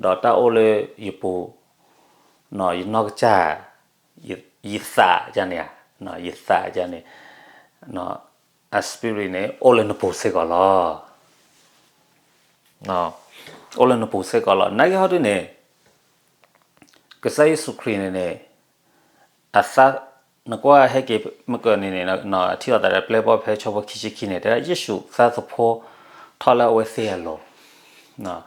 ဒီးတၢ်အိၣ်လၢယပူၤ ယနီၢ်ကစၢ် ယသးယါန့ၣ်ဧါ, ယသးယါန့ၣ် အ spirit န့ၣ် အိၣ်လၢနပူၤစ့ၢ်ကီးလီၤ. အိၣ်လၢနပူၤစ့ၢ်ကီးလီၤ. နာ်က့ဟီဒ်န့ၣ် ကစၢ်ယ့ၣ်ၡူးခရံာ်န့ၣ်န့ၣ် အသါ နကွၢ်ဟဲက့ၤမ့ၢ်ကန့ၣ်န့ၣ် ထံၣ်လိာ်သးဒီးပျဲၢ်ဘီၣ်ဖဲဆၢဖိခံဆံခံန့ၣ် တဲဒၣ်ယ့ၣ်ၡူးသးသဖှိထီၣ်လၢအဝဲသ့ၣ်အလိၤ,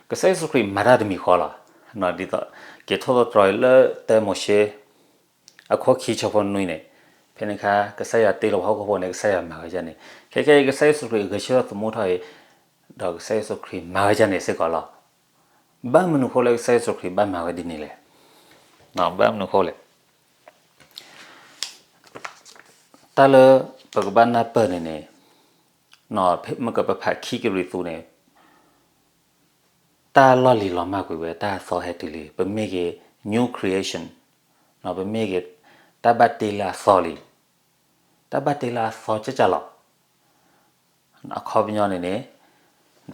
ကစၢ်ယ့ၣ်ၡူးခရံာ်မၤတၢ်တမံၤဃီလီၤ. ဒ်သိးက့ၤထိၣ်သတြီၤအံၤလၢတၢမိၤၡ့ အခိၣ်ခံဆၢဖိနွံန့ၣ်, ဖဲန့ၣ်အခါ ကစၢ်ယွၤတ့လီၤပှၤဟီၣ်ခိၣ်ဖိန့ၣ် ကစၢ်ယွၤမၤဝဲဒ်န့ၣ်, ခဲခဲအံၤကစၢ်ယ့ၣ်ၡူးခရံာ်ဂဲၤဆၢထၢၣ်သမူထီၣ်အံၤ, ဒီးကစၢ်ယ့ၣ်ၡူးခရံာ်မၤဝဲဒ်န့ၣ်စ့ၢ်ကီးလီၤ. ဘၣ်မနုၤဃိလၢကစၢ်ယ့ၣ်ၡူးခရံာ်ဘၣ်မၤဝဲဒ်န့ၣ်လဲၣ်. ဘၣ်မနုၤဃိလဲၣ်. တၢ်လၢပကဘၣ်နၢ်ပၢၢ်န့ၣ်န့ၣ်, မ့ၢ်ကပဖးခံကရံၣ်သူးန့ၣ် တၢ်လီၢ်လံၤလီၤမၢ်ကွံာ်ဝဲ တၢ်အသီဟဲတုၤလံ, ပမ့ၢ်က့ၤ new creation, ပမ့ၢ်က့ၤ တၢ်ဘၣ်တ့လၢအသီလံ, တၢ်ဘၣ်တ့လၢအသီကၢ်ကၢ်လီၤ. အခီပညီန့ၣ်န့ၣ်,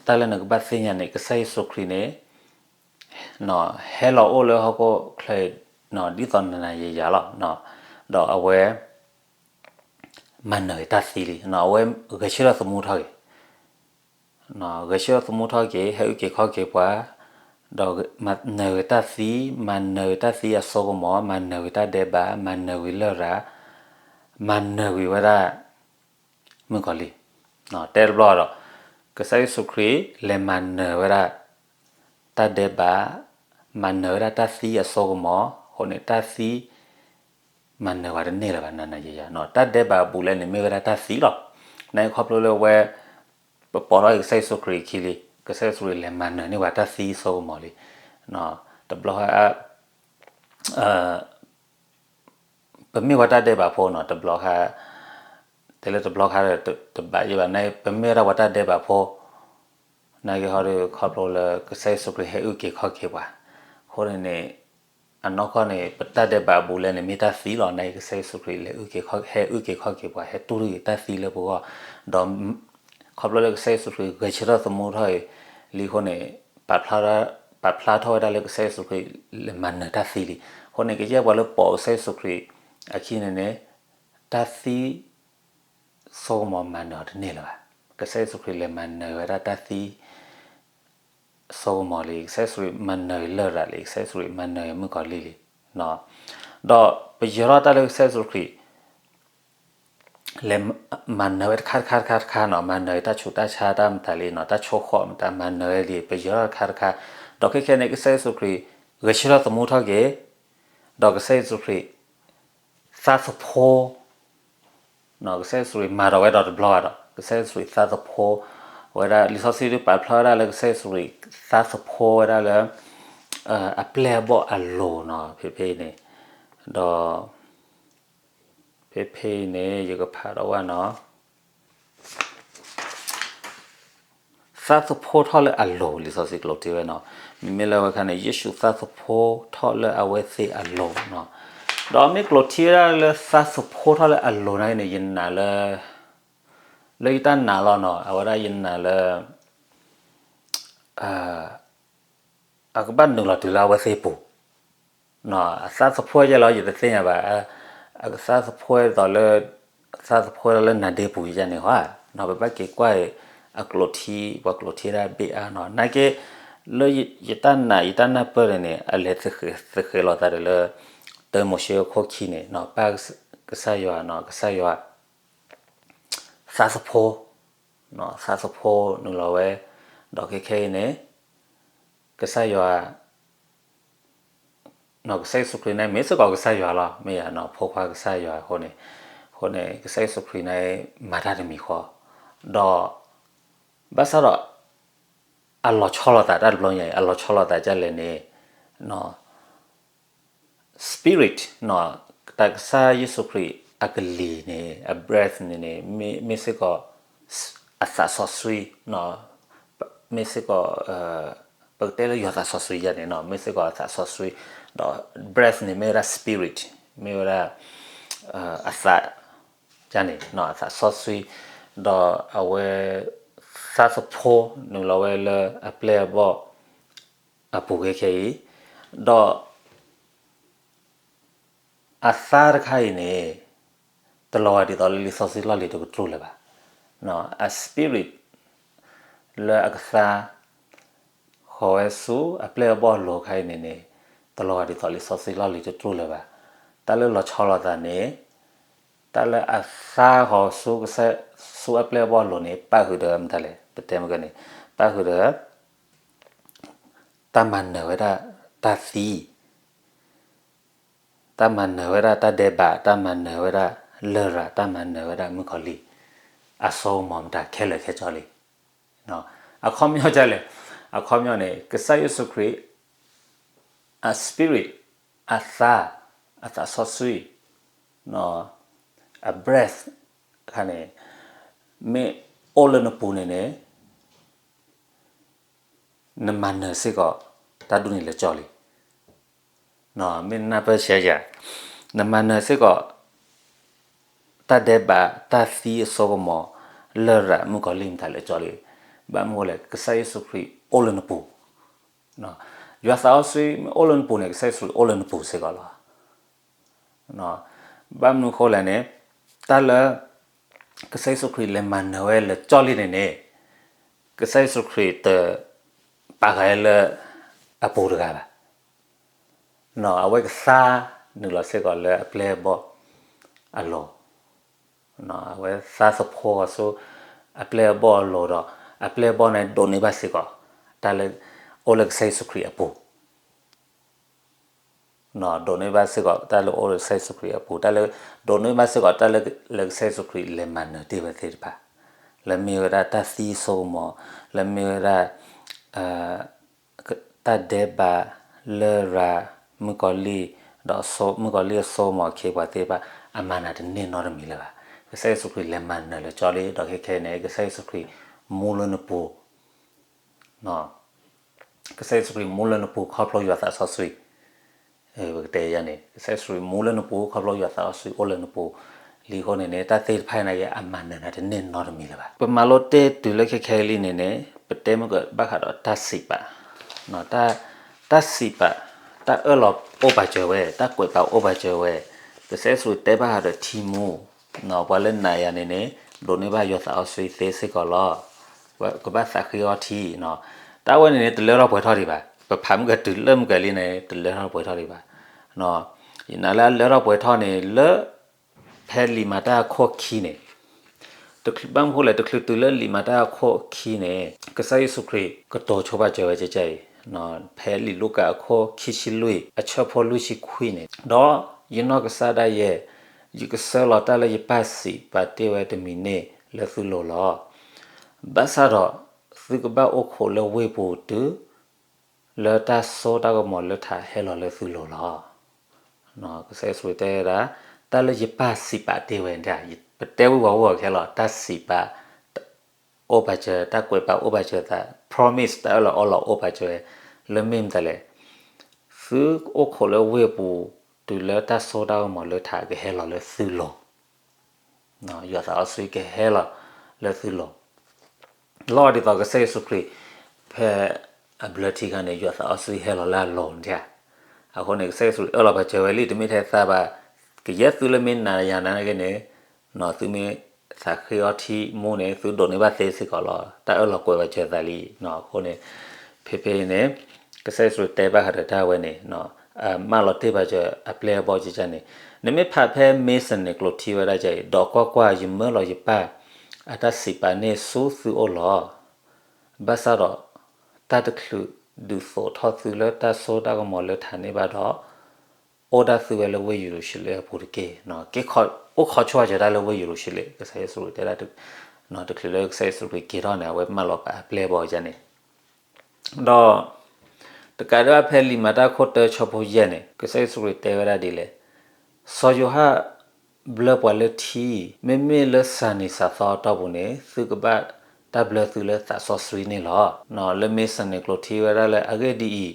တၢ်လၢနကဘၣ်သ့ၣ်ညါန့ၣ် ကစၢ်ယ့ၣ်ၡူးခရံာ်န့ၣ် ဟဲလီၤအိၣ်လၢဟီၣ်ခိၣ်ချၢအံၤ ဒ်သိးနၤနၤယၤယၤလီၤ. ဒီးအဝဲ မၤနၢၤတၢ်သံလံ, အဝဲဂဲၤဆၢထၢၣ်သမူထီၣ်က့ၤ ဂဲၤဆၢထၢၣ်သမူထီၣ်က့ၤ ဟဲအုၣ်က့ၤခီၣ်က့ၤပှၤ, ဒီးမၤနၢၤဝဲတၢ်သံ, မၤနၢၤဝဲတၢ်သံအစိကမီၤ, မၤနၢၤဝဲတၢ်ဒဲးဘး, မၤနၢၤဝံၤလရာ်, မၤနၢၤဝံၤဝဲဒၣ် မုၣ်ကီၤလံၢ်, တဲတဘျီဒီး ကစၢ်ယ့ၣ်ၡူးခရံာ်လဲၤမၤနၢၤဝဲဒၣ် တၢ်ဒဲးဘး, မၤနၢၤဝဲဒၣ်တၢ်သံအစိကမီၤ, အဃိန့ၣ်တၢ်သံ မၤနၢၤဝဲတန့ၢ်လၢၤဘၣ် နၤနၤယၤယၤ, တၢ်ဒဲးဘးအဘူးအလဲန့ၣ် မ့ၢ်ဝဲဒၣ်တၢ်သံလီၤ. နခီဖျိလၢဝဲ ပပိာ်ထီၣ်က့ၤကစၢ်ယ့ၣ်ၡူးခရံာ်အခံလံ, ကစၢ်ယ့ၣ်ၡူးခရံာ်လဲၤမၤနၢၤန့ၢ်ပှၤတၢ်သံအစိကမီၤလံ. တဘျီဃီ ပမ့ၢ်ပှၤတၢ်ဒဲးဘးဖိနီၤ တဘျီဃီ, တဲလၢတဘျီဃီဒီးတဘၣ်ယဲဘၣ်န့ၣ် ပမ့ၢ်ဝဲဒၣ်ပှၤတၢ်ဒဲးဘးဖိ, နာ်က့ဟီဒီး ခီဖျိလၢကစၢ်ယ့ၣ်ၡူးခရံာ်ဟဲအုၣ်က့ၤခီၣ်က့ၤပှၤ, အဃိန့ၣ်န့ၣ် အနီၢ်ကီၢ်န့ၣ် ပတၢ်ဒဲးဘးအဘူးအလဲန့ၣ် မ့ၢ်တၢ်သံလီၤ. နာ်က့ကစၢ်ယ့ၣ်ၡူးခရံာ်လဲၤ ဟဲအုၣ်က့ၤခီၣ်က့ၤပှၤ ဟဲတူၢ်တၢ်သံလၢပဂီၢ်, ဒီး ခီဖျိလၢကစၢ်ယ့ၣ်ၡူးခရံာ်ဂဲၤဆၢထၢၣ်သမူထီၣ်အံၤလံအဃိန့ၣ် ပာ်ဖျါထီၣ်ဝဲဒၣ်လၢကစၢ်ယ့ၣ်ၡူးခရံာ်လဲၤမၤနၢၤတၢ်သံလံ. အဃိန့ၣ် ကယဲၢ်ပှၤလၢပိာ်ကစၢ်ယ့ၣ်ၡူးခရံာ်အခံန့ၣ်န့ၣ် တၢ်သံ စိကမီၤမၤနၢၤအီၤတန့ၢ်လၢၤဘၣ်. ကစၢ်ယ့ၣ်ၡူးခရံာ်လဲၤမၤနၢၤဝဲဒၣ်တၢ်သံ စိကမီၤလံ, ကစၢ်ယ့ၣ်ၡူးခရံာ်မၤနၢၤလရာ်လံ, ကစၢ်ယ့ၣ်ၡူးခရံာ်မၤနၢၤမုၣ်ကီၤလံၢ်လံ. ဒီးပယၢၤထီၣ်တၢ်လၢကစၢ်ယ့ၣ်ၡူးခရံာ် လဲၤမၤနၢၤဝဲတခါတခါတခါတခါနီၤ, မၤနၢၤတၢ်ဆူးတၢ်ဆါတၢ်မတၤလံနီၤ, တၢ်ဆိၣ်ဃီၣ်မတၤ မၤနၢၤဝဲလံ, ပယၢၤထီၣ်တခါတခါ, ဒီးခဲခဲန့ၣ် ကစၢ်ယ့ၣ်ၡူးခရံာ် ဂဲၤဆၢထၢၣ်သမူထီၣ်က့ၤ, ဒီးကစၢ်ယ့ၣ်ၡူးခရံာ် သးသဖှိ ကစၢ်ယ့ၣ်ၡူးခရံာ်မၤဒီးဝဲဒီးတဘျီဘၣ်ဒီး ကစၢ်ယ့ၣ်ၡူးခရံာ်သးသဖှိဝဲဒၣ် လံာ်စီဆှံဒုးပာ်ဖျါဝဲဒၣ်လၢကစၢ်ယ့ၣ်ၡူးခရံာ်သးသဖှိဝဲဒၣ်လၢ အပျဲၢ်အဘီၣ်အလိၤနီၤ, ဖဲဖဲအံၤန့ၣ်, ဒီး ဖဲဖဲအံၤန့ၣ် ယကဖးဒီးဝဲနီၤ သးသဖှိထီၣ်လၢအလိၤ လံာ်စီဆှံကျိးထံဝဲနီၤ, မ့မ့ၢ်လၢဝဲခါန့ၣ် ယ့ၣ်ၡူးသးသဖှိထီၣ်လၢအဝဲသ့ၣ်အလိၤနီၤ, ဒီးမ့ၢ်ကျိးထံဝဲဒၣ်လၢသးသဖှိထီၣ်လၢအလိၤနာ်က့န့ၣ် ယနာ်လၢ လၢယတၢ်နာ်လီၤနီၤ, အဝဲဒၣ်ယနာ်လၢ အကဘၣ်နုာ်လီၤတုၤလၢအဝဲသ့ၣ်ပူၤ အသးသဖှိယဲလီၤ ယတသ့ၣ်ညါဘၣ်, အကသးသဖှိသိးလၢ သးသဖှိလၢနါဒ့ပူၤယဲန့ၣ်ဟီ, ပဘၣ်က့ၤကွၢ်အကျိးထံ ပှၤကျိးထံဒၣ်ဘ့ၣ်အါနီၤ, နာ်က့ လၢယတၢ်နာ် ယတၢ်နၢ်ပၢၢ်န့ၣ်န့ၣ် အလဲၤသဃဲၤလိာ်သးဒီးလၢ တၢမိၤၡ့အခိၣ်ခံန့ၣ် ပၢ်ကစၢ်ယွၤနီၤ ကစၢ်ယွၤ သးသဖှိ သးသဖှိနုာ်လီၤဝဲ, ဒီးခဲခဲအံၤန့ၣ် ကစၢ်ယွၤ ကစၢ်ယ့ၣ်ၡူးခရံာ်န့ၣ် မ့ၢ်စ့ၢ်ကီးကစၢ်ယွၤလီၤ, မ့ၢ်ယၤနီၤ ဖိခွါကစၢ်ယွၤအဃိန့ၣ်, အဃိန့ၣ် ကစၢ်ယ့ၣ်ၡူးခရံာ်န့ၣ် မၤတၢ်တမံၤဃီ, ဒီး ဘၣ်ဆၣ်ဒီး အလီၤဆီလိာ်သးတၢ်တဘျီညါအံၤ အလီၤဆီလိာ်သးဒ်လဲၣ်န့ၣ် spirit တၢ်ကစၢ်ယ့ၣ်ၡူးခရံာ်အကလံၤန့ၣ် အ breath န့ၣ်န့ၣ် မ့ၢ်စ့ၢ်ကီး အသးစီဆှံ, မ့ၢ်စ့ၢ်ကီး ပကတဲလၢယွၤသးစီဆှံယဲန့ၣ် မ့ၢ်စ့ၢ်ကီးအသးစီဆှံ, ဒီး breath န့ၣ် မ့ၢ်ဝဲဒၣ် spirit မ့ၢ်ဝဲဒၣ် အသး န့ၣ် အသးစီဆှံ, ဒီးအဝဲ သးသဖှိနုာ်လီၤဝဲလၢအပျဲၢ်အဘီၣ် အပူၤခဲခဲအံၤ, ဒီး အသးတခါအံၤန့ၣ် တလီၤဂာ်ဒ်သိးလၢလံာ်စီဆှံလီၢ်လံၤတကတြူၢ်လၢၤဘၣ်. အ spirit လၢအကသါ ဃီၤဝဲဆူအပျဲၢ်အဘီၣ်အလိၤခါအံၤန့ၣ်န့ၣ် တလီၤဂာ်ဒ်သိးလံာ်စီဆှံလီၢ်လံၤတကတြူၢ်လၢၤဘၣ်. တၢ်လၢလီၤဆီလိာ်သးန့ၣ် တၢ်လၢအသါဃီၤဆူကစၢ်, ဆူအပျဲၢ်အဘီၣ်အလိၤန့ၣ် ပၣ်ဃုာ်ဒီးမတၤလဲၣ်, ပတဲမ့ၢ်ကန့ၣ်, ပၣ်ဃုာ်ဒီး တၢ်မၤနၢၤဝဲဒၣ် တၢ်သံ, တၢ်မၤနၢၤဝဲဒၣ်တၢ်ဒဲးဘး, တၢ်မၤနၢၤဝဲဒၣ်လရာ်, တၢ်မၤနၢၤဝဲဒၣ်မုၣ်ကီၤလံၢ် အစိကမီၤမတၤခဲလၢာ်ခဲဆ့လံ. အခီပညီဒ်လဲၣ်, အခီပညီန့ၣ် ကစၢ်ယ့ၣ်ၡူးခရံာ် အ spirit, အသါ, အသးစီဆှံ, အ breath ခါန့ၣ် မ့ၢ်အိၣ်လၢနပူၤန့ၣ်န့ၣ် နမၤနၢၤစ့ၢ်ကီး တၢ်ဒ်န့ၣ်လၢာ်ကၠီလံ. မ့ၢ်နၢ်ပၢၢ်ဆဲးယၤ, နမၤနၢၤစ့ၢ်ကီး တၢ်ဒဲးဘး, တၢ်သံအစိကမီၤ, လရာ်, မုၣ်ကီၤလံၢ်မတၤလၢာ်ကၠီလံ. ဘၣ်မနုၤအဃိလဲၣ်, ကစၢ်ယ့ၣ်ၡူးခရံာ်အိၣ်လၢနပူၤ, ယွၤသးစီဆှံမ့ၢ်အိၣ်လၢနပူၤန့ၣ် ကစၢ်ယ့ၣ်ၡူးခရံာ်အိၣ်လၢနပူၤစ့ၢ်ကီးလီၤ. ဘၣ်မနုၤအဃိလဲၣ်န့ၣ်, တၢ်လၢ ကစၢ်ယ့ၣ်ၡူးခရံာ်လဲၤမၤနၢၤဝဲလၢာ်ကၠီလံန့ၣ်န့ၣ်, ကစၢ်ယ့ၣ်ၡူးခရံာ်တပာ်ဃာ်လၢအပူၤတဂၤဘၣ်. အဝဲကသါနုာ်လီၤစ့ၢ်ကီးလၢအပျဲၢ်အဘီၣ်အလိၤ, အဝဲသါသဖှိအီၤဆူ အပျဲၢ်အဘီၣ်အလိၤဒီး အပျဲၢ်အဘီၣ်န့ၣ်ဒိးန့ၢ်ဘၣ်စ့ၢ်ကီး တၢ်လၢအိၣ်လၢကစၢ်ယ့ၣ်ၡူးခရံာ်အပူၤ ဒိးန့ၢ်ဘၣ်စ့ၢ်ကီးတၢ်လၢအိၣ်လၢကစၢ်ယ့ၣ်ၡူးခရံာ်အပူၤ, တၢ်လၢ ဒိးန့ၢ်ဘၣ်စ့ၢ်ကီးတၢ်လၢ လၢကစၢ်ယ့ၣ်ၡူးခရံာ်လဲၤမၤနၢၤတ့ၢ်ဝဲသ့ၣ်တဖၣ်, လၢမ့ၢ်ဝဲဒၣ်တၢ်သံစိကမီၤ, လၢမ့ၢ်ဝဲဒၣ် တၢ်ဒဲးဘး, လရာ်, မုၣ်ကီၤလံၢ်, ဒီးမုၣ်ကီၤလံၢ်အစိကမီၤအခ့အပှၤသ့ၣ်တဖၣ် အမၤနၢၤတန့ၢ်နီတမံၤလၢၤဘၣ်. ကစၢ်ယ့ၣ်ၡူးခရံာ်လဲၤမၤနၢၤလၢာ်ကၠီလံ, ဒီးခဲခဲအံၤန့ၣ် ကစၢ်ယ့ၣ်ၡူးခရံာ်မူလၢနပူၤ ကစၢ်ယ့ၣ်ၡူးခရံာ်မူလၢနပူၤခီဖျိယွၤသးစီဆှံ, ပကတဲယၤန့ၣ် ကစၢ်ယ့ၣ်ၡူးခရံာ်မူလၢနပူၤခီဖျိယွၤသးစီဆှံအိၣ်လၢနပူၤ, လံအဃိန့ၣ်န့ၣ် တၢ်သ့ၣ်တဖၣ်အံၤန့ၣ်က့ အမၤနၢၤနၤတန့ၢ်နီတမံၤလၢၤဘၣ်. ပမၤလိတ့ၢ်တုၤလၢခဲခဲအံၤလံန့ၣ်န့ၣ် ပတဲမ့ၢ်ကဘၣ်ဃးဒီးတၢ်စံးပာ်, တၢ်စံးပာ်, တၢ်အၢၣ်လီၤအိၣ်ပာ်စၢၤဝဲ, တၢ်ကွဲးပာ်အိၣ်ပာ်စၢၤဝဲ, ကစၢ်ယ့ၣ်ၡူးခရံာ်တဲဘၣ်ဃးဒီးထံမူ ပှၤလၢနာ်ယၤန့ၣ်န့ၣ် ဒိးန့ၢ်ဘၣ်ယွၤသးစီဆှံသ့စ့ၢ်ကီးလီၤ. ကဘၣ်သးဃ့အီထံ, တၢ်ဝဲန့ၣ်န့ၣ် တလၢထီၣ်ပှဲၤထီၣ်ဒံးဘၣ်. ပဖးမုၢ်ကတုၤလၢမုၢ်ကလံန့ၣ် တလၢထီၣ်ပှဲၤထီၣ်ဒံးဘၣ်. ယနာ်လၢအလၢထီၣ်ပှဲၤထီၣ်န့ၣ် လၢ ဖဲလံာ်မၤတၢ်အခိၣ်ခံန့ၣ်, ဘၣ်မနုၤအဃိလဲၣ် တချုးတုၤလၢလံာ်မၤတၢ်အခိၣ်ခံန့ၣ် ကစၢ်ယ့ၣ်ၡူးခရံာ်ကတိၤဆိပာ်စၢၤဝဲကကဲအံၤ, ဖဲလံာ်လူၤကၣ်အခိၣ်ခံဆံလွံၢ် အဆၢဖိလွံၢ်ဆံခွံန့ၣ်, ဒီးယနီၢ်ကစၢ်ဒၣ်ယဲ, ယကဆှၢလီၤတၢ်လၢယပၢ်စံးပာ်တ့ၢ်ဝဲတမံၤန့ၣ်လၢသုလိၤလီၤ. ဘၣ်ဆၣ်ဒီး သုကဘၣ်အိၣ်ခိးလၢဝ့ၢ်ပူၤတုၤ လၢတၢ်စိတၢ်ကမီၤလၢထးဟဲလီၤလၢသုလိၤလီၤ. ကစၢ်ယ့ၣ်ၡူးခရံာ်တဲဝဲဒၣ်, တၢ်လၢယပၢ်စံးပာ်တ့ၢ်ဝဲဒၣ်, ပတဲဝံၤဝဲခဲလၢာ် တၢ်စံးပာ် အိၣ်ပာ်စၢၤ, တၢ်ကွဲးပာ်အိၣ်ပာ်စၢၤသး, promise တၢ်အၢၣ်လီၤအီလီၤအိၣ်ပာ်စၢၤဝဲ, လၢမ့ၢ်မတၤလဲၣ်, သုအိၣ်ခိးလၢဝ့ၢ်ပူၤ တုၤလၢတၢ်စိတၢ်ကမီၤလၢထးကဟဲလီၤလၢသုလိၤ ယွၤသးစီဆှံကဟဲလီၤလၢသုလိၤ, လီၤဒ်သိးကစၢ်ယ့ၣ်ၡူးခရံာ် ဖဲအဘျၢထံခါန့ၣ် ယွၤသးစီဆှံဟဲလီၤလၢအလိၤဒၣ်ဧါ. အဃိန့ၣ် ကစၢ်ယ့ၣ်ၡူးခရံာ်အၢၣ်လီၤပာ်စၢၤဝဲလံ တမ့ၢ်ထဲသးဘၣ်, ကယဲၢ်သုလၢမ့ၢ်နာ်ယၤနာ်က့န့ၣ်, သုမ့ၢ်သးဃ့အီထံမူန့ၣ် သုဒိးန့ၢ်ဘၣ်သ့စ့ၢ်ကီးလီၤ, တၢ်အၢၣ်လီၤကွဲးပာ်စၢၤသးလံ. အဃိန့ၣ် ဖဲဖဲအံၤန့ၣ် ကစၢ်ယ့ၣ်ၡူးခရံာ်တဲဘၣ်ဃးဒီးတၢ်ဝဲန့ၣ် မၢလီၤတ့ၢ်ဘၣ်စၢၤအပျဲၢ်အဘီၣ်ကကန့ၣ်, နမ့ၢ်ဖးဖဲ Mason န့ၣ် ကျိာ်ထံဝဲဒၣ်ကဲအံၤ, ဒီးကွၢ်ကွၢ်, ယမၢလီၤယပၢ်အတၢ်စံးပာ်န့ၣ်ဆူသုအိၣ်လီၤ. ဘၣ်ဆၣ်ဒီး တၢ်တချုးဒုးသိးထီၣ်သုလၢတၢ်စိတၢ်ကမီၤလၢထးန့ၣ်ဘၣ်ဒီး, အိၣ်ဒၣ်သုဝဲလၢဝ့ၢ်ယရူၤၡလ့ၣ်အပူၤတက့ၢ်. အိၣ်ခိးဆိၣ်ဂ့ၤစၢၤတၢ်လၢဝ့ၢ်ယရူၤၡလ့ၣ်, ကစၢ်ယ့ၣ်ၡူးခရံာ်တဲဒၣ်, တချုးလၢကစၢ်ယ့ၣ်ၡူးခရံာ်က့ၤထီၣ်န့ၣ် အဝဲမၢလီၤပာ်အပျဲၢ်အဘီၣ်ကန့ၣ် ဒီး တကးဒံးဘၣ်ဖဲလံာ်မၤတၢ်အခိၣ်တၢဆၢဖိယဲၢ်န့ၣ် ကစၢ်ယ့ၣ်ၡူးခရံာ်တဲဝဲဒၣ်ဒ်လဲၣ်, စီၤယိၤဟၣ်ဘျၢပှၤလၢထံ, မ့မ့ၢ်လၢစၤနံၤစၤသီအတီၢ်ပူၤန့ၣ် သုကဘၣ်တၢ်ဘျၢသုလၢသးစီဆှံန့ၣ်လီၤ. လၢ Mason န့ၣ် ကျိာ်ထံဝဲဒၣ်လၢအဂ့ၢ်ဒ်အံၤ,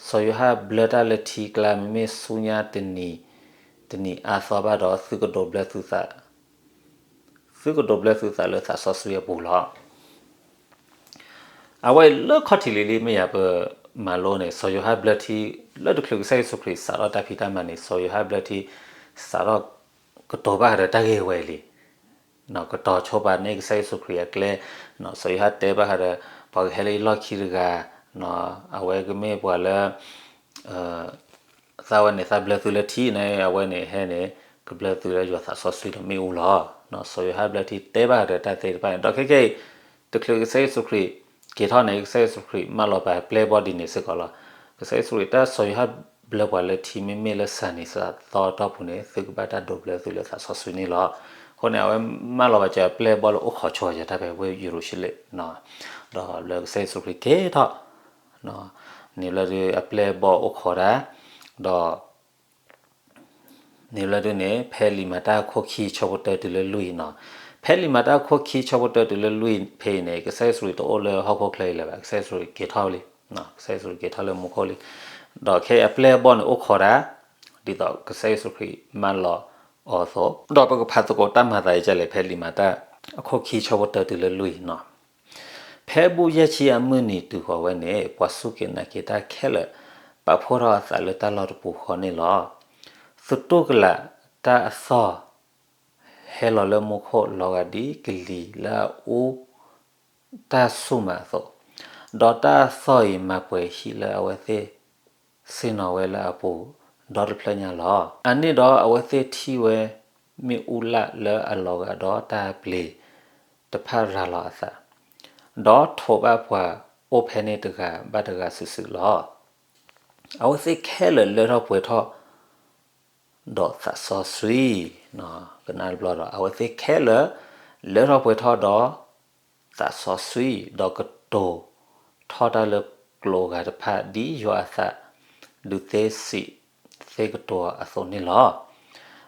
စီၤယိၤဟၣ်ဘျၢတၢ်လၢထံကျါ မ့မ့ၢ်ဆူညါတနံၤ, တနံၤအါသီဘၣ်ဒီး သုကဒိးဘျၢသုသး သုကဒိးဘျၢသုသးလၢသးစီဆှံအပူၤလီၤ. အဝဲလၢခီၣ်ထံးလံၤလံၤမ့ၢ်ယၤပမၤလိန့ၣ် စီၤယိၤဟၣ်ဘျၢထံ လၢတချုးကစၢ်ယ့ၣ်ၡူးခရံာ်စးထီၣ်တၢ်ဖံးတၢ်မၤန့ၣ် စီၤယိၤဟၣ်ဘျၢထံ စးထီၣ်ကတိၤဘၣ်ဃးဒီးတၢ်ဂ့ၢ်ဝဲလံ. ကတိၤဆိပာ်န့ၢ်ကစၢ်ယ့ၣ်ၡူးခရံာ်အကျဲ, စီၤယိၤဟၣ်တဲဘၣ်ဃးဒီး ပှၤကဟဲလၢယလီၢ်ခံတဂၤ, အဝဲကမ့ၢ်ပှၤလၢ သးဝဲန့ၣ် သးဘျၢသုလၢထံန့ၣ် အဝဲန့ၣ်ဟဲန့ၣ် ကဘျၢသုလၢယွၤသးစီဆှံဒီးမ့ၣ်အူလီၤ. စီၤယိၤဟၣ်ဘျၢထံတဲဘၣ်ဒီးတၢ်သ့ၣ်တဖၣ်န့ၣ် ဒီးခဲခဲအံၤ တချုးကစၢ်ယ့ၣ်ၡူးခရံာ်က့ၤထီၣ်န့ၣ် ကစၢ်ယ့ၣ်ၡူးခရံာ်မၢလီၤပာ်ပျဲၢ်ဘီၣ်ဒ်န့ၣ်စ့ၢ်ကီးလီၤ. ကစၢ်ယ့ၣ်ၡူးခရံာ်တၢ်စီၤယိၤဟၣ်ဘျၢပှၤလၢထံမ့မ့ၢ်လၢစၢ်န့ၣ် စးသီတီၢ်ပူၤန့ၣ် သုကဘၣ်တၢ်ဒိးဘျၢသုလၢသးစီဆှံန့ၣ်လီၤ. အဃိန့ၣ် အဝဲမၢလီၤပာ်စၢၤပျဲၢ်ဘီၣ်လၢအိၣ်ခိးဆိယၤတၢ်ဖဲဝ့ၢ်ယရူၤၡလ့ၣ် ဒီးလၢကစၢ်ယ့ၣ်ၡူးခရံာ်က့ၤထီၣ် န့ၣ်လၢဒုးအပျဲၢ်ဘီၣ်အိၣ်ခိးတၢ်, ဒီး န့ၣ်လၢဒုးန့ၣ် ဖဲလံာ်မၤတၢ်အခိၣ်ခံဆၢဖိတၢတုၤလၢလွံၢ်နီၤ, ဖဲလံာ်မၤတၢ်အခိၣ်ခံဆၢဖိတၢတုၤလၢလွံၢ်ဖဲအံၤန့ၣ် ကစၢ်ယ့ၣ်ၡူးခရံာ်တအိၣ်လၢဟီၣ်ခိၣ်ချၢအံၤလၢၤဘၣ်, ကစၢ်ယ့ၣ်ၡူးခရံာ်က့ၤထီၣ်လံ, ကစၢ်ယ့ၣ်ၡူးခရံာ်က့ၤထီၣ်လၢမူခိၣ်လံ, ဒီးခဲအံၤအပျဲၢ်အဘီၣ်န့ၣ်အိၣ်ခိးတၢ်, ဒ်သိးကစၢ်ယ့ၣ်ၡူးခရံာ်မၢလီၤအီၤအသိး, ဒီးပကဖးသကိးတၢ်မၤသးအံၤဒ်လဲၣ် ဖဲလံာ်မၤတၢ်အခိၣ်ခံဆၢဖိတၢတုၤလၢလွံၢ်နီၤ ဖဲဘူၣ်ယဲၢ်ဆံအမုၢ်နံၤတုၤဃီၤဝဲန့ၣ် ပှၤစူၢ်က့ၤနာ်က့ၤတၢ်ခဲလၢာ် ပာ်ဖှိၣ်ထီၣ်အသးလၢတၢ်လီၢ်တပူၤဃီန့ၣ်လီၤ. သတူၢ်ကလာ်တၢ်အသီၣ် ဟဲလီၤလၢမူခိၣ်လီၤဂာ်ဒ်ကလံၤလၢအအူတၢ်ဆူၣ်မးအသိး, ဒီးတၢ်အသီၣ်အံၤမၤပှဲၤဟံၣ်လၢအဝဲသ့ၣ်ဆ့ၣ်နီၤဝဲလၢအပူၤ ဒီတဖျၢၣ်ညါလီၤ. အန့ၣ်ဒီးအဝဲသ့ၣ်ထံၣ်ဝဲ မ့ၣ်အူလၣ်လၢအလီၤဂာ်ဒီးတၢ်ပျ့ၤတဖၣ်ရၤလီၤအသး, ဒီးထိးဘၣ်ပှၤအိၣ်ဖဲန့ၣ်တဂၤဘၣ်တဂၤစုာ်စုာ်လီၤ. အဝဲသ့ၣ်ခဲလၢာ်လၢထီၣ်ပှဲၤထီၣ် ဒီးသးစီဆှံ, ကနၣ်တဘျီဒီး အဝဲသ့ၣ်ခဲလၢာ် လၢထီၣ်ပှဲၤထီၣ်ဒီး သးစီဆှံ, ဒီးကတိၤထီၣ်တၢ်လၢကျိၤအဂၤတဖၣ် ဒ်ယွၤအသးဒုးသ့စံးသ့ကတိၤအသိးန့ၣ်လီၤ.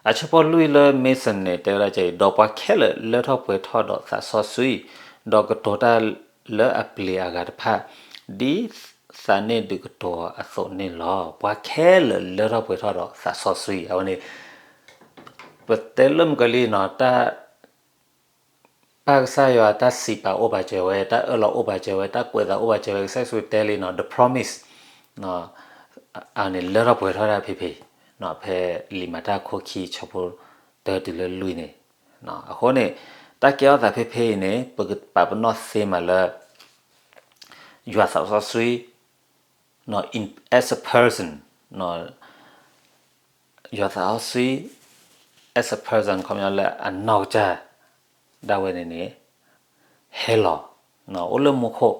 အဆၢဖိလွံၢ်လၢ Mason န့ၣ် တဲဝဲဒၣ်ကဲအံၤ, ဒီးပှၤခဲလၢာ်လၢထီၣ်ပှဲၤထီၣ်ဒီးသးစီဆှံ, ဒီးကတိၤတၢ်လၢအပျ့ၤအဂၤတဖၣ် ဒ်သးန့ၣ်ဒုးကတိၤအသိးန့ၣ်လီၤ. ပှၤခဲလၢာ်လၢထီၣ်ပှဲၤထီၣ်ဒီးသးစီဆှံ, အဝဲန့ၣ် ပတဲလၢမုၢ်ကလံနီၤ, တၢ် ပၢ်ကစၢ်ယွၤတၢ်စံးပာ်အိၣ်ပာ်စၢၤဝဲ, တၢ်အၢၣ်လီၤအိၣ်ပာ်စၢၤဝဲ, တၢ်ကွဲးသးအိၣ်ပာ်စၢၤဝဲ, ကစၢ်ယ့ၣ်ၡူးတဲလံနီၤ, the promise အန့ၣ်လၢထီၣ်ပှဲၤထီၣ်ဒၣ်ဖဲဖဲအံၤ, ဖဲလံာ်မၤတၢ်အခိၣ်ခံဆၢဖိတၢတုၤလၢလွံၢ်န့ၣ်, အဃိန့ၣ် တၢ်ကဲထီၣ်သးဖဲဖဲအံၤန့ၣ် ပကပာ်ပနီၣ်သ့မးလၢ ယွၤသးစီဆှံ as a person, ယွၤသးစီဆှံ as a person ခီပညီလၢအနီၢ်ကစၢ်ဒၣ်ဝဲန့ၣ်န့ၣ် ဟဲလီၤ အိၣ်လၢမူခိၣ်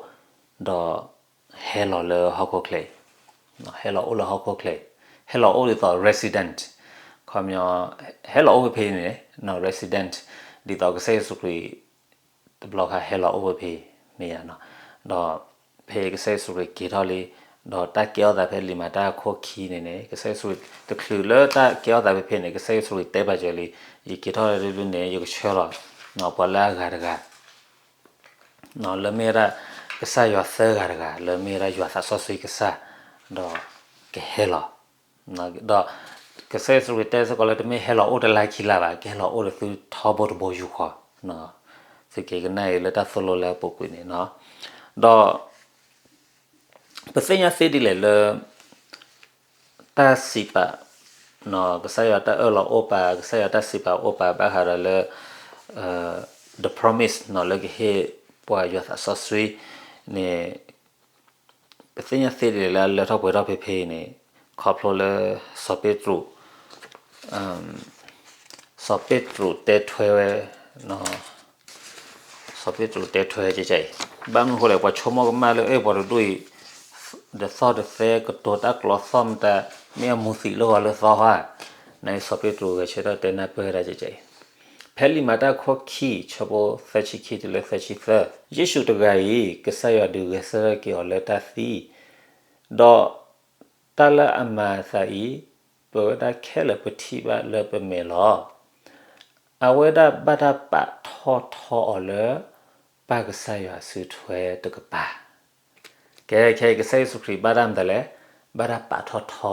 ဒီးဟဲလီၤလၢဟီၣ်ခိၣ်ချၢ, ဟဲလီၤအိၣ်လၢဟီၣ်ခိၣ်ချၢ, ဟဲလီၤအိၣ်ဒ်သိး resident, ခီပညီ ဟဲလီၤအိၣ်ဖဲဖဲန့ၣ် resident ဒ်သိးကစၢ်ယ့ၣ်ၡူးခရံာ် တဘျီခါဟဲလီၤအိၣ်ဖဲဖဲမ့ၢ်ယါနီၤ, ဒီးဖဲကစၢ်ယ့ၣ်ၡူးခရံာ်က့ၤထီၣ်လံ, ဒီးတၢ်ကဲထီၣ်သးဖဲလံာ်မၤတၢ်အခိၣ်ခံန့ၣ်န့ၣ် ကစၢ်ယ့ၣ်ၡူးခရံာ်တချုးလၢတၢ်ကဲထီၣ်သးဖဲဖဲန့ၣ် ကစၢ်ယ့ၣ်ၡူးခရံာ်တဲဘၣ်စၢၤလံ, ယက့ၤထီၣ်လၢဒုန့ၣ် ယကဆှၢလီၤ ပှၤလၢအဂၤတဂၤ လၢမ့ၢ်ဝဲဒၣ် ကစၢ်ယွၤသၢဂၤတဂၤ လၢမ့ၢ်ဝဲဒၣ်ယွၤသးစီဆှံကစၢ် ဒီးကဟဲလီၤ, ဒီးကစၢ်ယ့ၣ်ၡူးခရံာ်တဲစ့ၢ်ကီးလၢတမ့ၢ်ဟဲလီၤအိၣ်တလါခံလါဘၣ်, ကဟဲလီၤအိၣ်ဒီးသုထီဘိတဘိယူၢ်ဃီ, သုက့ၤကနၣ်အံၤလၢတၢ်သိၣ်လိလၢအပူၤကွံာ်န့ၣ်, ဒီး ပသ့ၣ်ညါသ့ဒ်လဲၣ်လၢ တၢ်စံးပာ် ကစၢ်ယွၤတၢ်အၢၣ်လီၤအိၣ်ပာ် ကစၢ်ယွၤတၢ်စံးပာ်အိၣ်ပာ်ဘၣ်ဃးဒီးလၢ the promise လၢကဟ့ၣ်ပှၤယွၤသးစီဆှံန့ၣ် ပသ့ၣ်ညါသ့ဒ်လဲၣ်လၢအလၢထီၣ်ပှဲၤထီၣ်ဖဲဖဲအံၤန့ၣ် ခီဖျိလၢ စီၤပ့းတရူး စီၤပ့းတရူးတဲထွဲဝဲ စီၤပ့းတရူးတဲထွဲကဲကဲအံၤ, ဘၣ်မနုၤအဃိလဲၣ် ပှၤဆိကမိၣ်ကမၣ်လၢ အဲ ပှၤတဒူၣ်အံၤ တသီၣ်တသဲကတိၤတၢ်ကျိာ်သီၣ်မတၤ မ့ၢ်အမူသံးလၢဂီၤလၢသီဟါ, နစီၤပ့းတရူးဂဲၤဆၢထၢၣ်တဲနၢ်ပၢၢ်ဝဲဒၣ်ကဲကဲအံၤ, ဖဲလံာ်မၤတၢ်ခိၣ်ခံ ဆၢဖိသၢဆံခံတုၤလၢသၢဆံသၢ, ယ့ၣ်ၡူးတဂၤအံၤ ကစၢ်ယွၤဒုးဂဲၤဆၢထၢၣ်က့ၤအီၤလၢတၢ်သံ, ဒီး တၢ်လၢအမၤအသးအံၤ ပဝဲဒၣ်ခဲလၢာ်ပထံၣ်ဘၣ်လၢပမဲာ်လီၤ. အဝဲဒၣ်ဘၣ်တၢ်ပာ်ထီၣ်ထီအီၤလၢ ပၢ်ကစၢ်ယွၤအစုထွဲတကပၤ, ကဲ ခဲအံၤကစၢ်ယ့ၣ်ၡူးခရံာ်ဘၣ်တၢ်မတၤလဲၣ်, ဘၣ်တၢ်ပာ်ထီၣ်ထီ,